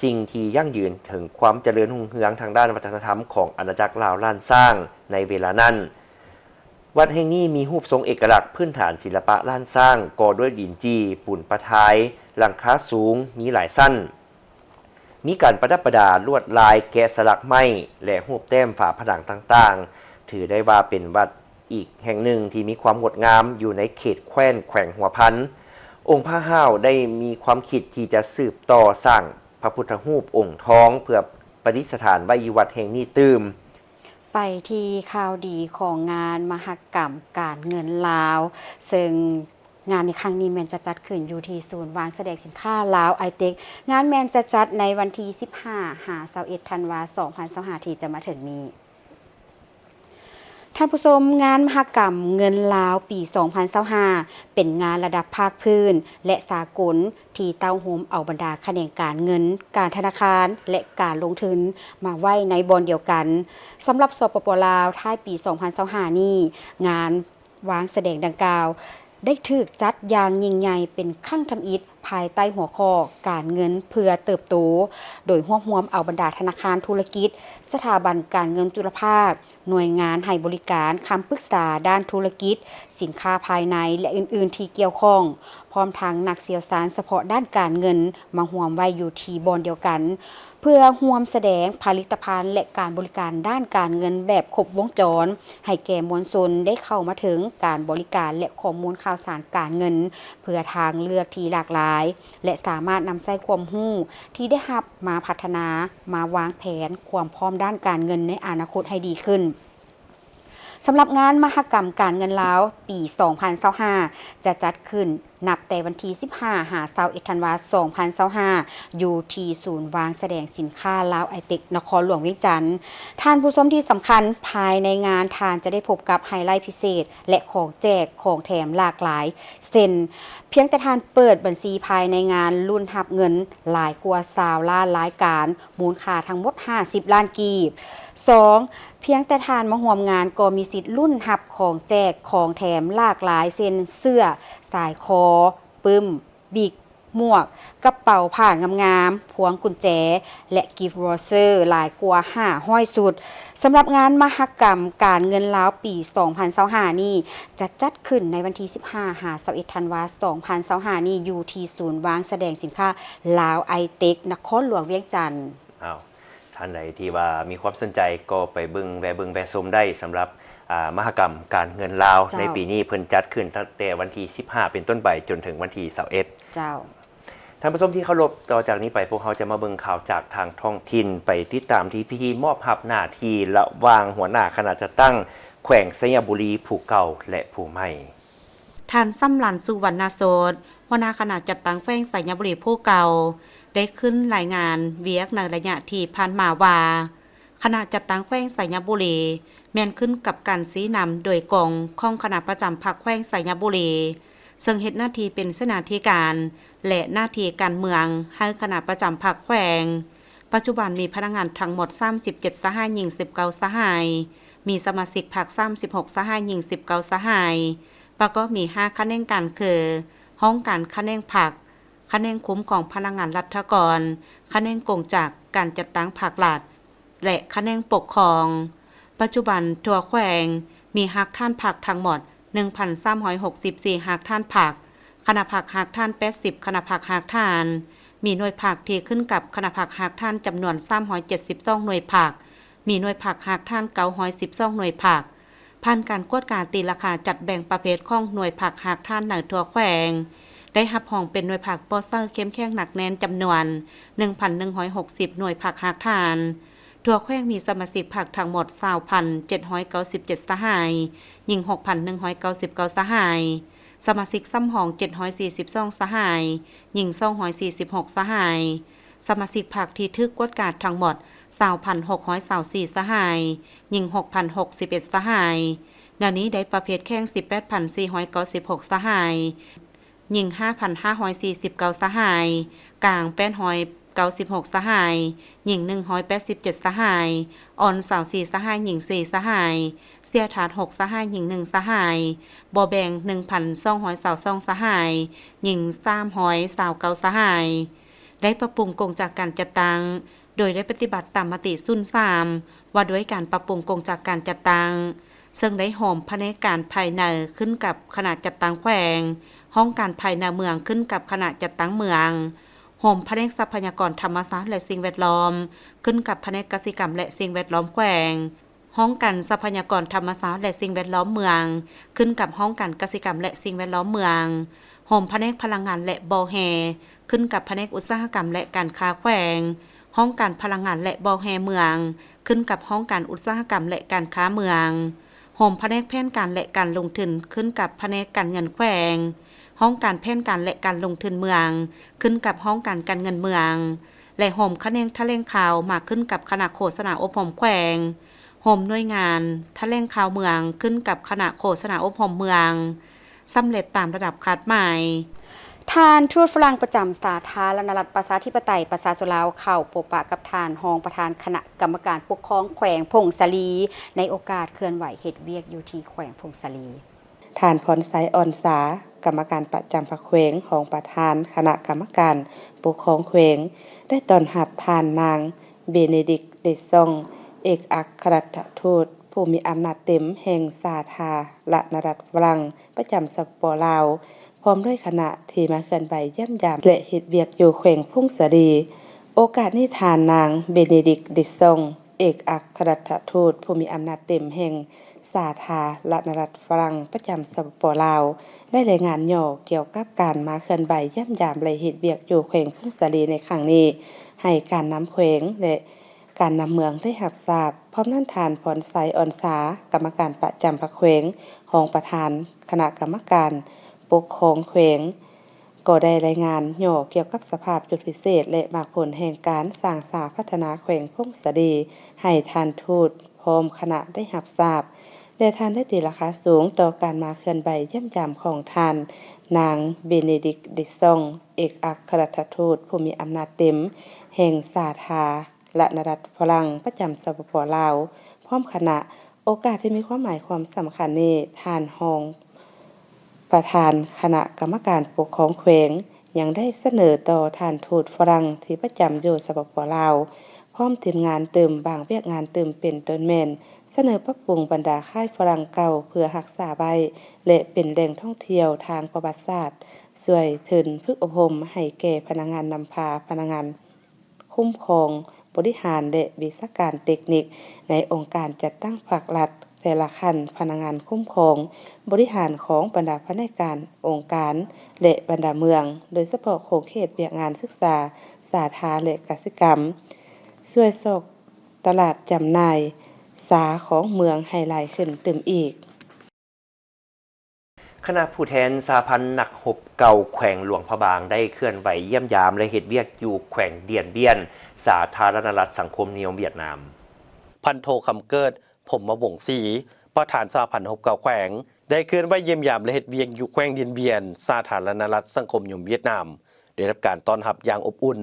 ສິ່ງທີ່ຢັ້ງຢືນເຖິງຄວາມຈະເລີນຮຸ່ງເຮືອງທາງດ້ານວັດທະນະທຳຂອງອານາຈັກລາວລ້ານຊ້າງໃນເວລານັ້ນ. ວັດແຫ່ງນີ້ມີຮູບຊົງເອກະລັກ, ພື້ນຖານສິລະປະລ້ານຊ້າງ, ກໍ່ດ້ວຍດິນຈີ່, ປູນປະທາຍ, ຫຼັງຄາສູງ, ມີຫຼາຍຊັ້ນ. ມີການປະດັບປະດາລວດລາຍແກະສະຫຼັກໄມ້ ແລະ ຮູບແຕ້ມຝາຜະໜັງຕ່າງໆ, ຖືໄດ້ວ່າເປັນວັດອີກແຫ່ງໜຶ່ງທີ່ມີຄວາມງົດງາມຢູ່ໃນເຂດແຄວ້ນແຂວງຫົວພັນ. ອົງພະຮ້າວໄດ້ມີຄວາມຄິດທີ່ຈະສືບຕໍ່ສ້າງພະພຸດທະຮູບອົງທອງ ເພື່ອປະດິດສະຖານໄວ້ຢູ່ວັດແຫ່ງນີ້ຕື່ມ. ໄປທີ່ຂ່າວດີຂອງງານມະຫະກຳການເງິນລາວ, ເຊິ່ງ ງານໃນຄັ້ງນີ້ແມ່ນຈະຈັດຂຶ້ນຢູ່ທີ່ສູນວາງສະແດງສິນຄ້າລາວໄອເຕັກ. ງານແມ່ນຈະຈັດໃນວັນທີສິບຫ້າຫາຊາວເອັດທັນວາ ສອງພັນຊາວຫ້າ ທີ່ຈະມາເຖິງນີ້. ທ່ານຜູ້ຊົມ, ງານມະຫະກຳເງິນລາວປີສອງພັນຊາວຫ້າ ເປັນງານລະດັບພາກພື້ນ ແລະ ສາກົນ ທີ່ເຕົ້າໂຮມເອົາບັນດາຂະແໜງການເງິນ, ການທະນາຄານ ແລະ ການລົງທຶນມາໄວ້ໃນບ່ອນດຽວກັນ. ສຳລັບ ສປປ ລາວ, ທ້າຍປີສອງພັນຊາວຫ້ານີ້, ງານ ວາງສະແດງດັ່ງກ່າວ ໄດ້ຖືກຈັດຢ່າງຍິ່ງໃຫຍ່ເປັນຄັ້ງທຳອິດ ພາຍໃຕ້ຫົວຂໍ້ ການເງິນເພື່ອເຕີບໂຕ, ໂດຍຮວບຮວມເອົາບັນດາທະນາຄານທຸລະກິດ, ສະຖາບັນການເງິນຈຸລະພາກ, ໜ່ວຍງານໃຫ້ບໍລິການຄຳປຶກສາດ້ານທຸລະກິດ, ສິນຄ້າພາຍໃນ ແລະ ອື່ນໆທີ່ກ່ຽວຂ້ອງ, ພ້ອມທັງນັກຊ່ຽວຊານສະເພາະດ້ານການເງິນ ມາຮ່ວມໄວ້ຢູ່ທີ່ບ່ອນດຽວກັນ. ເພື່ອຮ່ວມສະແດງຜະລິດຕະພັນ ແລະ ການບໍລິການດ້ານການເງິນແບບຄົບວົງຈອນ ໃຫ້ແກ່ມວນຊົນໄດ້ເຂົ້າມາເຖິງການບໍລິການ ແລະ ຂໍ້ມູນຂ່າວສານການເງິນ ເພື່ອທາງເລືອກທີ່ຫຼາກຫຼາຍ ແລະ ສາມາດນຳໃຊ້ຄວາມຮູ້ທີ່ໄດ້ຮັບມາພັດທະນາ, ມາວາງແຜນຄວາມພ້ອມດ້ານການເງິນໃນອະນາຄົດໃຫ້ດີຂຶ້ນ. ສຳລັບງານມະຫະກຳການເງິນລາວປີສອງພັນຊາວຫ້າ ຈະຈັດຂຶ້ນນັບແຕ່ວັນທີສິບຫ້າຫາຊາວເອັດທັນວາ ສອງພັນຊາວຫ້າ ຢູ່ທີ່ສູນວາງສະແດງສິນຄ້າລາວໄອເຕັກ ນະຄອນຫຼວງວຽງຈັນ. ທ່ານຜູ້ຊົມທີ່ສຳຄັນ, ພາຍໃນງານທ່ານຈະໄດ້ພົບກັບໄຮໄລພິເສດ ແລະ ຂອງແຈກຂອງແຖມຫຼາກຫຼາຍ ເຊັ່ນ ພຽງແຕ່ທ່ານເປີດບັນຊີພາຍໃນງານ ລຸ້ນຮັບເງິນຫຼາຍກວ່າຊາວລ້ານລາຍການ, ມູນຄ່າທັງໝົດຫ້າສິບລ້ານກີບ. ສອງ ພຽງແຕ່ທ່ານມາຮ່ວມງານກໍມີສິດລຸ້ນຮັບຂອງແຈກຂອງແຖມຫຼາກຫຼາຍ ເຊັ່ນ ເສື້ອ, ສາຍຄໍ, ປຶ້ມ, ບິກ, ໝວກ, ກະເປົາຜ້າງາມໆ, ພວງກຸນແຈ ແລະ ກິຟວໍເຊີ ຫຼາຍກວ່າຫ້າຮ້ອຍຊຸດ. ສຳລັບງານມະຫະກຳການເງິນລາວປີສອງພັນຊາວຫ້ານີ້ ຈະຈັດຂຶ້ນໃນວັນທີສິບຫ້າຫາຊາວເອັດທັນວາ ສອງພັນຊາວຫ້ານີ້ ຢູ່ທີ່ສູນວາງສະແດງສິນຄ້າລາວໄອເຕັກ ນະຄອນຫຼວງວຽງຈັນ. ອ້າວ ທ່ານໃດທີ່ວ່າມີຄວາມສົນໃຈກໍໄປເບິ່ງ ແວ່ເບິ່ງແວ່ຊົມໄດ້ ສຳລັບ ອ່າ ມະຫະກຳການເງິນລາວ ເຈົ້າ ໃນປີນີ້ ເພິ່ນຈັດຂຶ້ນຕັ້ງແຕ່ວັນທີສິບຫ້າເປັນຕົ້ນໄປ ຈົນເຖິງວັນທີຊາວເອັດ. ເຈົ້າ. ທ່ານຜູ້ຊົມທີ່ເຄົາລົບ, ຕໍ່ຈາກນີ້ໄປ ພວກເຮົາຈະມາເບິ່ງຂ່າວຈາກທາງທ້ອງຖິ່ນ, ໄປຕິດຕາມທີ່ພິທີມອບຮັບໜ້າທີ່ລະຫວ່າງຫົວໜ້າຄະນະຈັດຕັ້ງແຂວງໄຊຍະບູລີຜູ້ເກົ່າ ແລະ ຜູ້ໃໝ່. ທ່ານ ສຳລານ ສຸວັນນະໂສດ ຫົວໜ້າຄະນະຈັດຕັ້ງແຂວງໄຊຍະບູລີຜູ້ເກົ່າ ໄດ້ຂຶ້ນລາຍງານວຽກໃນໄລຍະທີ່ຜ່ານມາວ່າ ຄະນະຈັດຕັ້ງແຂວງໄຊຍະບູລີ ແມ່ນຂຶ້ນກັບການຊີ້ນຳໂດຍກົງຂອງຄະນະປະຈຳພັກແຂວງໄຊຍະບູລີ ເຊິ່ງເຮັດໜ້າທີ່ເປັນເສນາທິການ ແລະ ໜ້າທີ່ການເມືອງໃຫ້ຄະນະປະຈຳພັກແຂວງ. ປັດຈຸບັນມີພະນັກງານທັງໝົດສາມສິບເຈັດສະຫາຍ, ຍິງສິບເກົ້າສະຫາຍ, ມີສະມາຊິກພັກສາມສິບຫົກສະຫາຍ, ຍິງສິບເກົ້າສະຫາຍ, ປະກອບມີຫ້າຂະແໜງການຄື ຫ້ອງການຂະແໜງພັກ, ຂະແໜງຄຸ້ມຄອງພະນັກງານລັດຖະກອນ, ຂະແໜງກົງຈັກການຈັດຕັ້ງພັກລັດ ແລະ ຂະແໜງປົກຄອງ. ປັດຈຸບັນທົ່ວແຂວງມີຮາກຖານພັກທັງໝົດໜຶ່ງພັນສາມຮ້ອຍຫົກສິບສີ່ຮາກຖານພັກ, ຄະນະພັກຮາກຖານແປດສິບຄະນະພັກຮາກຖານ, ມີໜ່ວຍພັກທີ່ຂຶ້ນກັບຄະນະພັກຮາກຖານຈຳນວນສາມຮ້ອຍເຈັດສິບສອງໜ່ວຍພັກ, ມີໜ່ວຍພັກຮາກຖານເກົ້າຮ້ອຍສິບສອງໜ່ວຍພັກ. ຜ່ານການກວດກາຕີລາຄາຈັດແບ່ງປະເພດຂອງໜ່ວຍພັກຮາກຖານໃນທົ່ວແຂວງ ໄດ້ຮັບຮອງເປັນໜ່ວຍພັກບໍ່ໃຊ້ເຂັ້ມແຂງໜັກແໜ້ນຈຳນວນໜຶ່ງພັນໜຶ່ງຮ້ອຍຫົກສິບໜ່ວຍພັກຮາກຖານ. ທົ່ວແຂວງມີສະມາຊິກພັກທັງໝົດຊາວພັນເຈັດຮ້ອຍເກົ້າສິບເຈັດສະຫາຍ, ຍິງຫົກພັນໜຶ່ງຮ້ອຍເກົ້າສິບເກົ້າສະຫາຍ, ສະມາຊິກສຳຮອງເຈັດຮ້ອຍສີ່ສິບສອງສະຫາຍ, ຍິງສອງຮ້ອຍສີ່ສິບຫົກສະຫາຍ, ສະມາຊິກພັກທີ່ຖືກກວດກາທັງໝົດຊາວພັນຫົກຮ້ອຍຊາວສີ່ສະຫາຍ, ຍິງຫົກພັນຫົກສິບເອັດສະຫາຍ. ແນວນີ້ໄດ້ປະເພດແຂງສິບແປດພັນສີ່ຮ້ອຍເກົ້າສິບຫົກສະຫາຍ, ຍິງຫ້າພັນຫ້າຮ້ອຍສີ່ສິບເກົ້າສະຫາຍ, ກາງແປດຮ້ອຍເກົ້າສິບຫົກສະຫາຍ, ຍິງໜຶ່ງຮ້ອຍແປດສິບເຈັດສະຫາຍ, ອ່ອນຊາວສີ່ສະຫາຍ, ຍິງສີ່ສະຫາຍ, ເສຍທາດຫົກສະຫາຍ, ຍິງໜຶ່ງສະຫາຍ, ບໍ່ແບ່ງໜຶ່ງພັນສອງຮ້ອຍຊາວສອງສະຫາຍ, ຍິງສາມຮ້ອຍຊາວເກົ້າສະຫາຍ. ໄດ້ປັບປຸງກົງຈັກການຈັດຕັ້ງ ໂດຍໄດ້ປະຕິບັດຕາມມະຕິສູນສາມ ວ່າດ້ວຍການປັບປຸງກົງຈັກການຈັດຕັ້ງ, ເຊິ່ງໄດ້ໂຮມພະແນກການພາຍໃນຂຶ້ນກັບຄະນະຈັດຕັ້ງແຂວງ, ຫ້ອງການພາຍໃນເມືອງຂຶ້ນກັບຄະນະຈັດຕັ້ງເມືອງ, ໂຮມພະແນກຊັບພະຍາກອນທຳມະຊາດ ແລະ ສິ່ງແວດລ້ອມ ຂຶ້ນກັບພະແນກກະສິກຳ ແລະ ສິ່ງແວດລ້ອມແຂວງ, ຫ້ອງການຊັບພະຍາກອນທຳມະຊາດ ແລະ ສິ່ງແວດລ້ອມເມືອງ ຂຶ້ນກັບຫ້ອງການກະສິກຳ ແລະ ສິ່ງແວດລ້ອມເມືອງ, ໂຮມພະແນກພະລັງງານ ແລະ ບໍ່ແຮ່ ຂຶ້ນກັບພະແນກອຸດສາຫະກຳ ແລະ ການຄ້າແຂວງ, ຫ້ອງການພະລັງງານ ແລະ ບໍ່ແຮ່ເມືອງ ຂຶ້ນກັບຫ້ອງການອຸດສາຫະກຳ ແລະ ການຄ້າເມືອງ, ໂຮມພະແນກແຜນການ ແລະ ການລົງທຶນ ຂຶ້ນກັບພະແນກການເງິນແຂວງ, ຫ້ອງການແຜນການ ແລະ ການລົງທຶນເມືອງ ຂຶ້ນກັບຫ້ອງການການເງິນເມືອງ ແລະ ໂຮມຂະແໜງຖະແຫຼງຂ່າວມາຂຶ້ນກັບຄະນະໂຄສະນາອົບຮົມແຂວງ, ໂຮມໜ່ວຍງານຖະແຫຼງຂ່າວເມືອງຂຶ້ນກັບຄະນະໂຄສະນາອົບຮົມເມືອງ ສຳເລັດຕາມລະດັບຄາດໝາຍ. ທ່ານທູດຝຣັ່ງປະຈຳສາທາລະນະລັດປະຊາທິປະໄຕປະຊາຊົນລາວ ເຂົ້າພົບປະກັບທ່ານຮອງປະທານຄະນະກຳມະການປົກຄອງແຂວງຜົ້ງສາລີ ໃນໂອກາດເຄື່ອນໄຫວເຮັດວຽກຢູ່ທີ່ແຂວງຜົ້ງສາລີ. ທ່ານ ພອນໄຊ ອອນສາ ກຳມະການປະຈຳພັກແຂວງ, ຮອງປະທານຄະນະກຳມະການປົກຄອງແຂວງ ໄດ້ຕ້ອນຮັບທ່ານນາງ ເບເນດິກ ເດຊອງ ເອກອັກຄະລັດຖະທູດຜູ້ມີອຳນາດເຕັມແຫ່ງສາທາລະນະລັດຝຣັ່ງປະຈຳ ສປປ ລາວ ພ້ອມດ້ວຍຄະນະທີ່ມາເຄື່ອນໄຫວຢ້ຽມຢາມ ແລະ ເຮັດວຽກຢູ່ແຂວງຜົ້ງສາລີ. ໂອກາດນີ້ ທ່ານນາງ ເບເນດິກ ເດຊອງ ເອກອັກຄະລັດຖະທູດຜູ້ມີອຳນາດເຕັມແຫ່ງສາທາລະນະລັດຝຣັ່ງປະຈຳ ສປປ ລາວ ໄດ້ລາຍງານຫຍໍ້ກ່ຽວກັບການມາເຄື່ອນໄຫວຢ້ຽມຢາມ ແລະ ເຮັດວຽກຢູ່ແຂວງຜົ້ງສາລີໃນຄັ້ງນີ້ ໃຫ້ການນຳແຂວງ ແລະ ການນຳເມືອງໄດ້ຮັບຊາບ. ພ້ອມນັ້ນ ທ່ານ ພອນໄຊ ອອນສາ ກຳມະການປະຈຳພັກແຂວງ, ຮອງປະທານຄະນະກຳມະການປົກຄອງແຂວງ ກໍໄດ້ລາຍງານຫຍໍ້ກ່ຽວກັບສະພາບຈຸດພິເສດ ແລະ ໝາກຜົນແຫ່ງການສ້າງສາພັດທະນາແຂວງຜົ້ງສາລີ ໃຫ້ທ່ານທູດພ້ອມຄະນະໄດ້ຮັບຊາບ ແລະ ທ່ານໄດ້ຕີລາຄາສູງຕໍ່ການມາເຄື່ອນໄຫວຢ້ຽມຢາມຂອງທ່ານນາງ ເບເນດິກ ເດຊອງ ເອກອັກຄະລັດຖະທູດຜູ້ມີອຳນາດເຕັມແຫ່ງສາທາລະນະລັດຝຣັ່ງປະຈຳ ສປປ ລາວ ພ້ອມຄະນະ. ໂອກາດທີ່ມີຄວາມໝາຍຄວາມສຳຄັນນີ້ ທ່ານຮອງປະທານຄະນະກຳມະການປົກຄອງແຂວງ ຍັງໄດ້ສະເໜີຕໍ່ທ່ານທູດຝຣັ່ງທີ່ປະຈຳຢູ່ ສປປ ລາວ ພ້ອມທີມງານຕື່ມບາງວຽກງານຕື່ມ ເປັນຕົ້ນແມ່ນ ສະເໜີປັບປຸງບັນດາຄ້າຍຝຣັ່ງເກົ່າເພື່ອຮັກສາໄວ້ ແລະ ເປັນແຫຼ່ງທ່ອງທ່ຽວທາງປະຫວັດສາດ, ຊ່ວຍທຶນຝຶກອົບຮົມໃຫ້ແກ່ພະນັກງານນຳພາ, ພະນັກງານ ຄຸ້ມຄອງ, ບໍລິຫານ ແລະ ວິຊາການເຕັກນິກໃນອົງການຈັດຕັ້ງພາກລັດແຕ່ລະຂັ້ນ, ພະນັກງານຄຸ້ມຄອງ, ບໍລິຫານຂອງບັນດາພະແນກການ, ອົງການ ແລະ ບັນດາເມືອງ, ໂດຍສະເພາະຂົງເຂດວຽກງານສຶກສາ, ສາທາ ແລະ ກະສິກຳ, ຊ່ວຍຊອກຕະຫຼາດຈຳໜ່າຍຊາຂອງເມືອງໃຫ້ຫຼາຍຂຶ້ນຕື່ມອີກ. ຄະນະຜູ້ແທນສະຫະພັນນັກຮົບເກົ່າແຂວງຫຼວງພະບາງ ໄດ້ເຄື່ອນໄຫວຢ້ຽມຢາມ ແລະ ເຮັດວຽກຢູ່ແຂວງດຽນບຽນ ສາທາລະນະລັດສັງຄົມນິຍົມຫວຽດນາມ. ພັນໂທ ຄຳເກີດ ພົມມະວົງສີ ປະທານສະຫະພັນຮົບເກົ່າແຂວງ ໄດ້ເຄື່ອນໄຫວຢ້ຽມຢາມ ແລະ ເຮັດວຽກຢູ່ແຂວງດຽນບຽນ ສາທາລະນະລັດສັງຄົມນິຍົມຫວຽດນາມ ໄດ້ຮັບການຕ້ອນຮັບຢ່າງອົບອຸ່ນ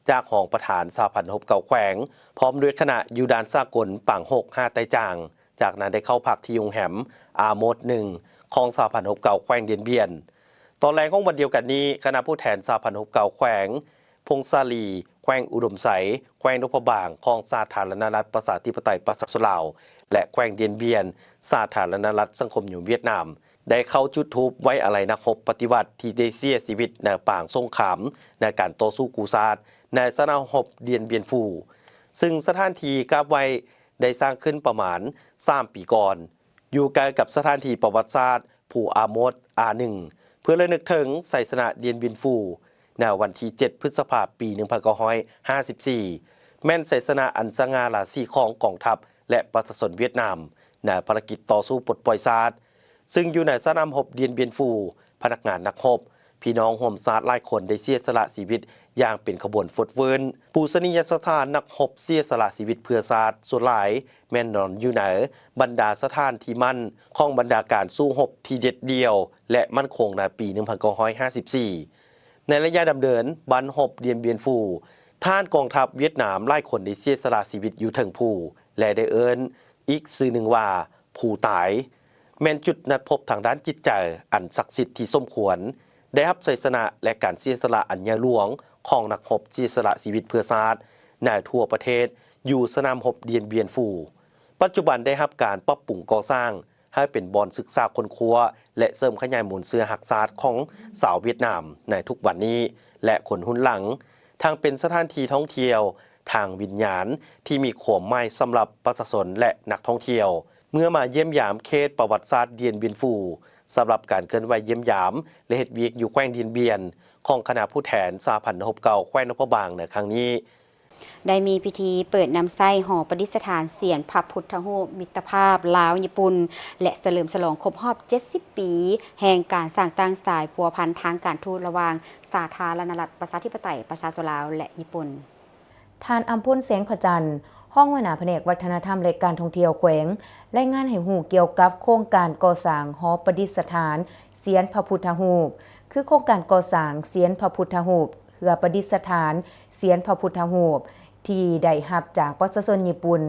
ຈາກຮອງປະທານສະຫະພັນຮົບເກົ່າແຂວງ ພ້ອມດ້ວຍຄະນະ ຢູ່ດ່ານສາກົນປາງຫົກ ທ່າໄຕ້ຈາງ. ຈາກນັ້ນໄດ້ເຂົ້າພັກທີ່ໂຮງແຮມ ອາໂມດ ໜຶ່ງ ຂອງສະຫະພັນຮົບເກົ່າແຂວງດຽນບຽນ. ຕອນແລງຂອງວັນດຽວກັນນີ້, ຄະນະຜູ້ແທນສະຫະພັນຮົບເກົ່າແຂວງຜົ້ງສາລີ, ແຂວງອຸດົມໄຊ, ແຂວງຫຼວງພະບາງ ຂອງສາທາລະນະລັດປະຊາທິປະໄຕປະຊາຊົນລາວ ແລະ ແຂວງດຽນບຽນ ສາທາລະນະລັດສັງຄົມນິຍົມຫວຽດນາມ ໄດ້ເຂົ້າຈຸດທູບໄວ້ອາໄລນັກຮົບປະຕິວັດທີ່ໄດ້ເສຍຊີວິດໃນປາງສົງຄາມໃນການຕໍ່ສູ້ກູ້ຊາດໃນຊະນະຮົບດຽນບຽນຟູ, ເຊິ່ງສະຖານທີ່ກາບໄຫວ້ ໄດ້ສ້າງຂຶ້ນປະມານສາມປີກ່ອນ. ຢູ່ໃກ້ກັບສະຖານທີ່ປະຫວັດສາດພູອາໂມດ ອາໜຶ່ງ ເພື່ອລະນຶກເຖິງໄຊຊະນະດຽນບຽນຟູ ໃນວັນທີເຈັດ ພຶດສະພາ ປີໜຶ່ງພັນເກົ້າຮ້ອຍຫ້າສິບສີ່ ແມ່ນໄຊຊະນະອັນສະຫງ່າລາສີຂອງກອງທັບ ແລະ ປະຊາຊົນຫວຽດນາມ ໃນພາລະກິດຕໍ່ສູ້ປົດປ່ອຍຊາດ. ຊຶ່ງຢູ່ໃນສະໜາມຮົບດຽນບຽນຟູ, ພະນັກງານນັກຮົບ, ພີ່ນ້ອງຮ່ວມຊາດຫຼາຍຄົນໄດ້ເສຍສະຫຼະຊີວິດຢ່າງເປັນຂະບວນຟົດຟື້ນ. ປູຊະນີຍະສະຖານນັກຮົບເສຍສະຫຼະຊີວິດເພື່ອຊາດສ່ວນຫຼາຍແມ່ນນອນຢູ່ໃນບັນດາສະຖານທີ່ໝັ້ນຂອງບັນດາການສູ້ຮົບທີ່ເດັດດ່ຽວ ແລະ ໝັ້ນຄົງໃນປີໜຶ່ງພັນເກົ້າຮ້ອຍຫ້າສິບສີ່. ໃນໄລຍະດຳເນີນບັ້ນຮົບດຽນບຽນຟູ, ທະຫານກອງທັບຫວຽດນາມຫຼາຍຄົນໄດ້ເສຍສະຫຼະຊີວິດຢູ່ເທິງພູ ແລະ ໄດ້ເອີ້ນອີກຊື່ໜຶ່ງວ່າ ພູຕາຍ ແມ່ນຈຸດນັດພົບທາງດ້ານຈິດໃຈອັນສັກສິດທີ່ສົມຄວນໄດ້ຮັບໄຊຊະນະ ແລະ ການເສຍສະຫຼະອັນໃຫຍ່ຫຼວງຂອງນັກຮົບເສຍສະຫຼະຊີວິດເພື່ອຊາດໃນທົ່ວປະເທດຢູ່ສະໜາມຮົບດຽນບຽນຟູ. ປັດຈຸບັນໄດ້ຮັບການປັບປຸງກໍ່ສ້າງ ໃຫ້ເປັນບ່ອນສຶກສາຄົ້ນຄວ້າ ແລະ ເສີມຂະຫຍາຍມູນເຊື້ອຮັກຊາດຂອງຊາວຫວຽດນາມໃນທຸກວັນນີ້ ແລະ ຄົນຮຸ່ນຫຼັງ, ທັງເປັນສະຖານທີ່ທ່ອງທ່ຽວທາງວິນຍານທີ່ມີຄວາມໝາຍສຳລັບປະຊາຊົນ ແລະ ນັກທ່ອງທ່ຽວ ເມື່ອມາຢ້ຽມຢາມເຂດປະຫວັດສາດດຽນບຽນຟູ ສຳລັບການເຄື່ອນໄຫວຢ້ຽມຢາມ ແລະ ເຮັດວຽກຢູ່ແຂວງດຽນບຽນ ຂອງຄະນະຜູ້ແທນສະຫະພັນນັກຮົບເກົ່າແຂວງຫຼວງພະບາງໃນຄັ້ງນີ້. ໄດ້ມີພິທີເປີດນຳໃຊ້ຫໍປະດິດສະຖານສຽນພະພຸດທະຮູບມິດຕະພາບລາວຍີ່ປຸ່ນ ແລະ ສະເຫຼີມສະຫຼອງຄົບຮອບເຈັດສິບປີ ແຫ່ງການສ້າງຕັ້ງສາຍພົວພັນທາງການທູດລະຫວ່າງສາທາລະນະລັດປະຊາທິປະໄຕປະຊາຊົນລາວ ແລະ ຍີ່ປຸ່ນ. ທ່ານ ອຳພົນ ແສງພະຈັນ, ຮອງຫົວໜ້າພະແນກວັດທະນະທຳ ແລະ ການທ່ອງທ່ຽວແຂວງ, ລາຍງານໃຫ້ຮູ້ກ່ຽວກັບໂຄງການກໍ່ສ້າງຫໍປະດິດສະຖານສຽນພະພຸດທະຮູບ, ຄືໂຄງການກໍ່ສ້າງສຽນພະພຸດທະຮູບ ເພື່ອປະດິດສະຖານສຽນພະພຸດທະຮູບ ທີ່ໄດ້ຮັບຈາກປະຊາຊົນຍີ່ປຸ່ນ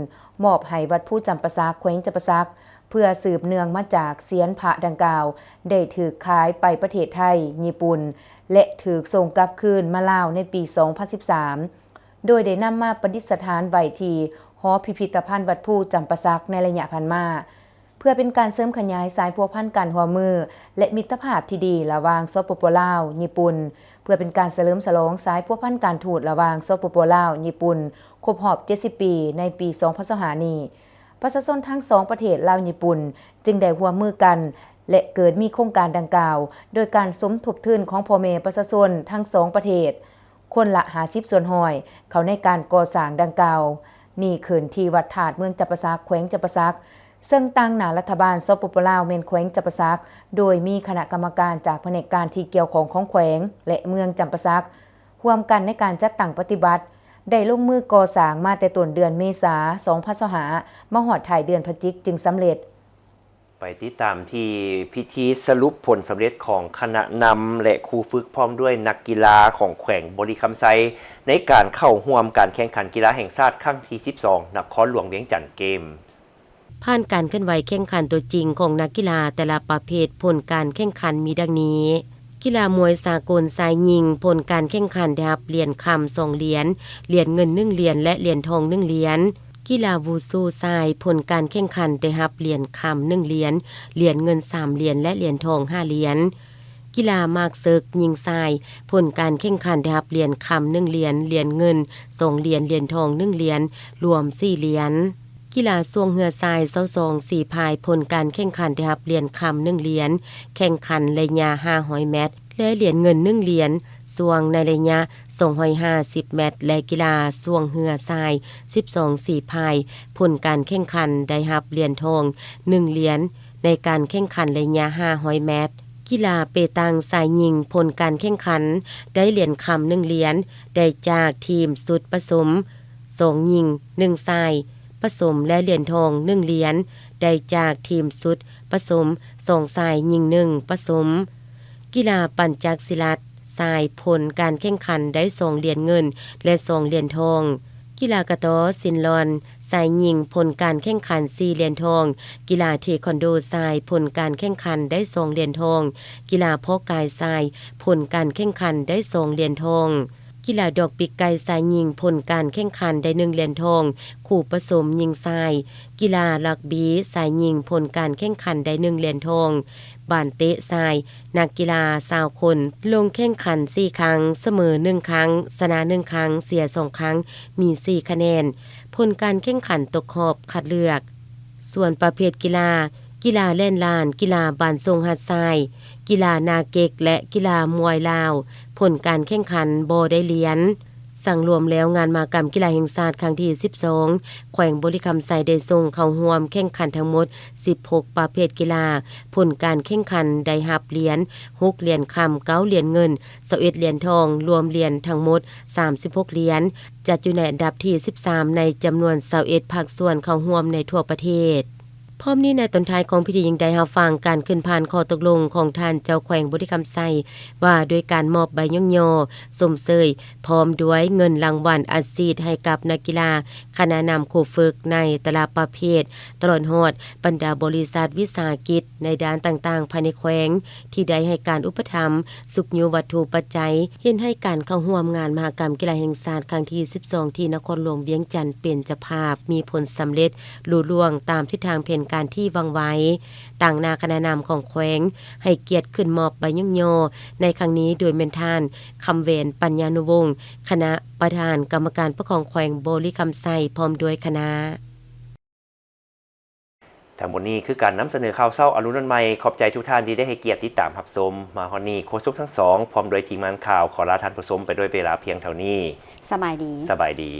ມອບໃຫ້ວັດພູຈຳປາສັກ ແຂວງຈຳປາສັກ ເພື່ອສືບເນື່ອງມາຈາກສຽນພະດັ່ງກ່າວ ໄດ້ຖືກຂາຍໄປປະເທດໄທ, ຍີ່ປຸ່ນ ແລະ ຖືກສົ່ງກັບຄືນມາລາວໃນປີສອງພັນສິບສາມ ໂດຍໄດ້ນຳມາປະດິດສະຖານໄວ້ທີ່ຫໍພິພິດຕະພັນວັດພູຈຳປາສັກໃນໄລຍະຜ່ານມາ. ເພື່ອເປັນການເສີມຂະຫຍາຍສາຍພົວພັນການຮ່ວມມື ແລະ ມິດຕະພາບທີ່ດີລະຫວ່າງ ສປປ ລາວ-ຍີ່ປຸ່ນ, ເພື່ອເປັນການສະເຫຼີມສະຫຼອງສາຍພົວພັນການທູດລະຫວ່າງ ສປປ ລາວ-ຍີ່ປຸ່ນ ຄົບຮອບເຈັດສິບປີໃນປີສອງພັນຊາວຫ້ານີ້, ປະຊາຊົນທັງສອງປະເທດລາວ-ຍີ່ປຸ່ນ ຈຶ່ງໄດ້ຮ່ວມມືກັນ ແລະ ເກີດມີໂຄງການດັ່ງກ່າວ ໂດຍການສົມທົບທຶນຂອງພໍ່ແມ່ປະຊາຊົນທັງສອງປະເທດ ຄົນລະຫ້າສິບສ່ວນຮ້ອຍ ເຂົ້າໃນການກໍ່ສ້າງດັ່ງກ່າວນີ້ຂຶ້ນທີ່ວັດທາດເມືອງຈຳປາສັກ ແຂວງຈຳປາສັກ ເຊິ່ງຕາງໜ້າລັດຖະບານ ສປປ ລາວ ແມ່ນແຂວງຈຳປາສັກ ໂດຍມີຄະນະກຳມະການຈາກພະແນກການທີ່ກ່ຽວຂ້ອງຂອງແຂວງ ແລະ ເມືອງຈຳປາສັກ ຮ່ວມກັນໃນການຈັດຕັ້ງປະຕິບັດ ໄດ້ລົງມືກໍ່ສ້າງມາແຕ່ຕົ້ນເດືອນເມສາ ສອງພັນຊາວຫ້າ ມາຮອດທ້າຍເດືອນພະຈິກຈຶ່ງສຳເລັດ. ໄປຕິດຕາມທີ່ພິທີສະຫຼຸບຜົນສຳເລັດຂອງຄະນະນຳ ແລະ ຄູຝຶກ ພ້ອມດ້ວຍນັກກິລາຂອງແຂວງບໍລິຄຳໄຊ ໃນການເຂົ້າຮ່ວມການແຂ່ງຂັນກິລາແຫ່ງຊາດຄັ້ງທີສິບສອງ ນະຄອນຫຼວງວຽງຈັນເກມ. ຜ່ານການເຄື່ອນໄຫວແຂ່ງຂັນຕົວຈິງຂອງນັກກິລາແຕ່ລະປະເພດ, ຜົນການແຂ່ງຂັນມີດັ່ງນີ້: ກິລາມວຍສາກົນຊາຍຍິງ, ຜົນການແຂ່ງຂັນໄດ້ຮັບຫຼຽນຄຳສອງຫຼຽນ, ຫຼຽນເງິນໜຶ່ງຫຼຽນ ແລະ ຫຼຽນທອງໜຶ່ງຫຼຽນ. ກິລາວູຊູຊາຍ, ຜົນການແຂ່ງຂັນໄດ້ຮັບຫຼຽນຄຳໜຶ່ງຫຼຽນ, ຫຼຽນເງິນສາມຫຼຽນ ແລະ ຫຼຽນທອງຫ້າຫຼຽນ. ກິລາໝາກເສິກຍິງຊາຍ, ຜົນການແຂ່ງຂັນໄດ້ຮັບຫຼຽນຄຳໜຶ່ງຫຼຽນ, ຫຼຽນເງິນສອງຫຼຽນ, ຫຼຽນທອງໜຶ່ງຫຼຽນ, ລວມສີ່ຫຼຽນ. ກິລາຊ່ວງເຮືອຊາຍຊາວສອງສີພາຍ, ຜົນການແຂ່ງຂັນໄດ້ຮັບຫຼຽນຄຳໜຶ່ງຫຼຽນ, ແຂ່ງຂັນໄລຍະຫ້າຮ້ອຍແມັດ ແລະ ຫຼຽນເງິນໜຶ່ງຫຼຽນ, ຊ່ວງໃນໄລຍະສອງຮ້ອຍຫ້າສິບແມັດ ແລະ ກິລາຊ່ວງເຮືອຊາຍສິບສອງສີພາຍ, ຜົນການແຂ່ງຂັນໄດ້ຮັບຫຼຽນທອງໜຶ່ງຫຼຽນ ໃນການແຂ່ງຂັນໄລຍະຫ້າຮ້ອຍແມັດ. ກິລາເປຕັງຊາຍຍິງ, ຜົນການແຂ່ງຂັນໄດ້ຫຼຽນຄຳໜຶ່ງຫຼຽນ, ໄດ້ຈາກທີມຊຸດປະສົມສອງຍິງໜຶ່ງຊາຍປະສົມ ແລະ ຫຼຽນທອງໜຶ່ງຫຼຽນ ໄດ້ຈາກທີມຊຸດປະສົມສອງຊາຍຍິງໜຶ່ງປະສົມ. ກິລາປັ່ນຈັກສິລັດຊາຍ, ຜົນການແຂ່ງຂັນໄດ້ສອງຫຼຽນເງິນ ແລະ ສອງຫຼຽນທອງ. ກິລາກະຕໍ້ຊິນລອນຊາຍຍິງ, ຜົນການແຂ່ງຂັນສີ່ຫຼຽນທອງ. ກິລາເທຄວັນໂດຊາຍ, ຜົນການແຂ່ງຂັນໄດ້ສອງຫຼຽນທອງ. ກິລາເພາະກາຍຊາຍ, ຜົນການແຂ່ງຂັນໄດ້ສອງຫຼຽນທອງ. ກິລາດອກປີກໄກ່ຊາຍຍິງ, ຜົນການແຂ່ງຂັນໄດ້ໜຶ່ງຫຼຽນທອງ, ຄູ່ປະສົມຍິງຊາຍ. ກິລາຣັກບີຊາຍຍິງ, ຜົນການແຂ່ງຂັນໄດ້ໜຶ່ງຫຼຽນທອງ. ບານເຕະຊາຍ, ນັກກິລາຊາວຄົນລົງແຂ່ງຂັນສີ່ຄັ້ງ, ສະເໝີໜຶ່ງຄັ້ງ, ຊະນະໜຶ່ງຄັ້ງ, ເສຍສອງຄັ້ງ, ມີສີ່ຄະແນນ. ຜົນການແຂ່ງຂັນຕົກຮອບຄັດເລືອກ. ສ່ວນປະເພດກິລາ ກິລາແລ່ນລານ, ກິລາບ້ານຊົງຫາດຊາຍ, ກິລາໜາເກັກ ແລະ ກິລາມວຍລາວ. ຜົນການແຂ່ງຂັນບໍ່ໄດ້ຫຼຽນ. ສັງລວມແລ້ວ, ງານມະຫະກຳກິລາແຫ່ງຊາດຄັ້ງທີສິບສອງ ແຂວງບໍລິຄຳໄຊໄດ້ສົ່ງເຂົ້າຮ່ວມແຂ່ງຂັນທັງໝົດສິບຫົກປະເພດກິລາ. ຜົນການແຂ່ງຂັນໄດ້ຮັບຫຼຽນ ຫົກຫຼຽນຄຳ, ເກົ້າຫຼຽນເງິນ, ຊາວເອັດຫຼຽນທອງ, ລວມຫຼຽນທັງໝົດສາມສິບຫົກຫຼຽນ, ຈັດຢູ່ໃນອັນດັບທີສິບສາມ ໃນຈຳນວນຊາວເອັດພາກສ່ວນເຂົ້າຮ່ວມໃນທົ່ວປະເທດ. ພ້ອມນີ້, ໃນຕອນທ້າຍຂອງພິທີ ຍັງໄດ້ຮັບຟັງການຂຶ້ນຜ່ານຂໍ້ຕົກລົງຂອງທ່ານເຈົ້າແຂວງບໍລິຄຳໄຊ ວ່າດ້ວຍການມອບໃບຍ້ອງຍໍຊົມເຊີຍ ພ້ອມດ້ວຍເງິນລາງວັນອັດສີດໃຫ້ກັບນັກກິລາ, ຄະນະນຳ, ຄູຝຶກໃນແຕ່ລະປະເພດ, ຕະຫຼອດຮອດບັນດາບໍລິສັດ, ວິສາຫະກິດໃນດ້ານຕ່າງໆພາຍໃນແຂວງ ທີ່ໄດ້ໃຫ້ການອຸປະຖຳຊຸກຍູ້ວັດຖຸປັດໄຈ ເຮັດໃຫ້ການເຂົ້າຮ່ວມງານມະຫະກຳກິລາແຫ່ງຊາດຄັ້ງທີສິບສອງ ທີ່ນະຄອນຫຼວງວຽງຈັນເປັນເຈົ້າພາບ ມີຜົນສຳເລັດລຸລ່ວງຕາມທິດທາງແຜນການທີ່ວາງໄວ້. ຕາງໜ້າຄະນະນຳຂອງແຂວງ ໃຫ້ກຽດຂຶ້ນມອບໃບຍ້ອງຍໍໃນຄັ້ງນີ້ ໂດຍແມ່ນທ່ານ ຄຳແຫວນ ປັນຍານຸວົງ ຄະນະປະທານກຳມະການປົກຄອງແຂວງບໍລິຄຳໄຊ ພ້ອມດ້ວຍຄະນະ. ທັງໝົດນີ້ຄືການນຳສະເໜີຂ່າວເຊົ້າອາລຸນວັນໃໝ່. ຂອບໃຈທຸກທ່ານທີ່ໄດ້ໃຫ້ກຽດຕິດຕາມຮັບຊົມ. ມາຮອດນີ້, ໂຄສົກທັງສອງ ພ້ອມດ້ວຍທີມງານຂ່າວ ຂໍລາທ່ານຜູ້ຊົມໄປດ້ວຍເວລາພຽງເທົ່ານີ້. ສະບາຍດີ. ສະບາຍດີ.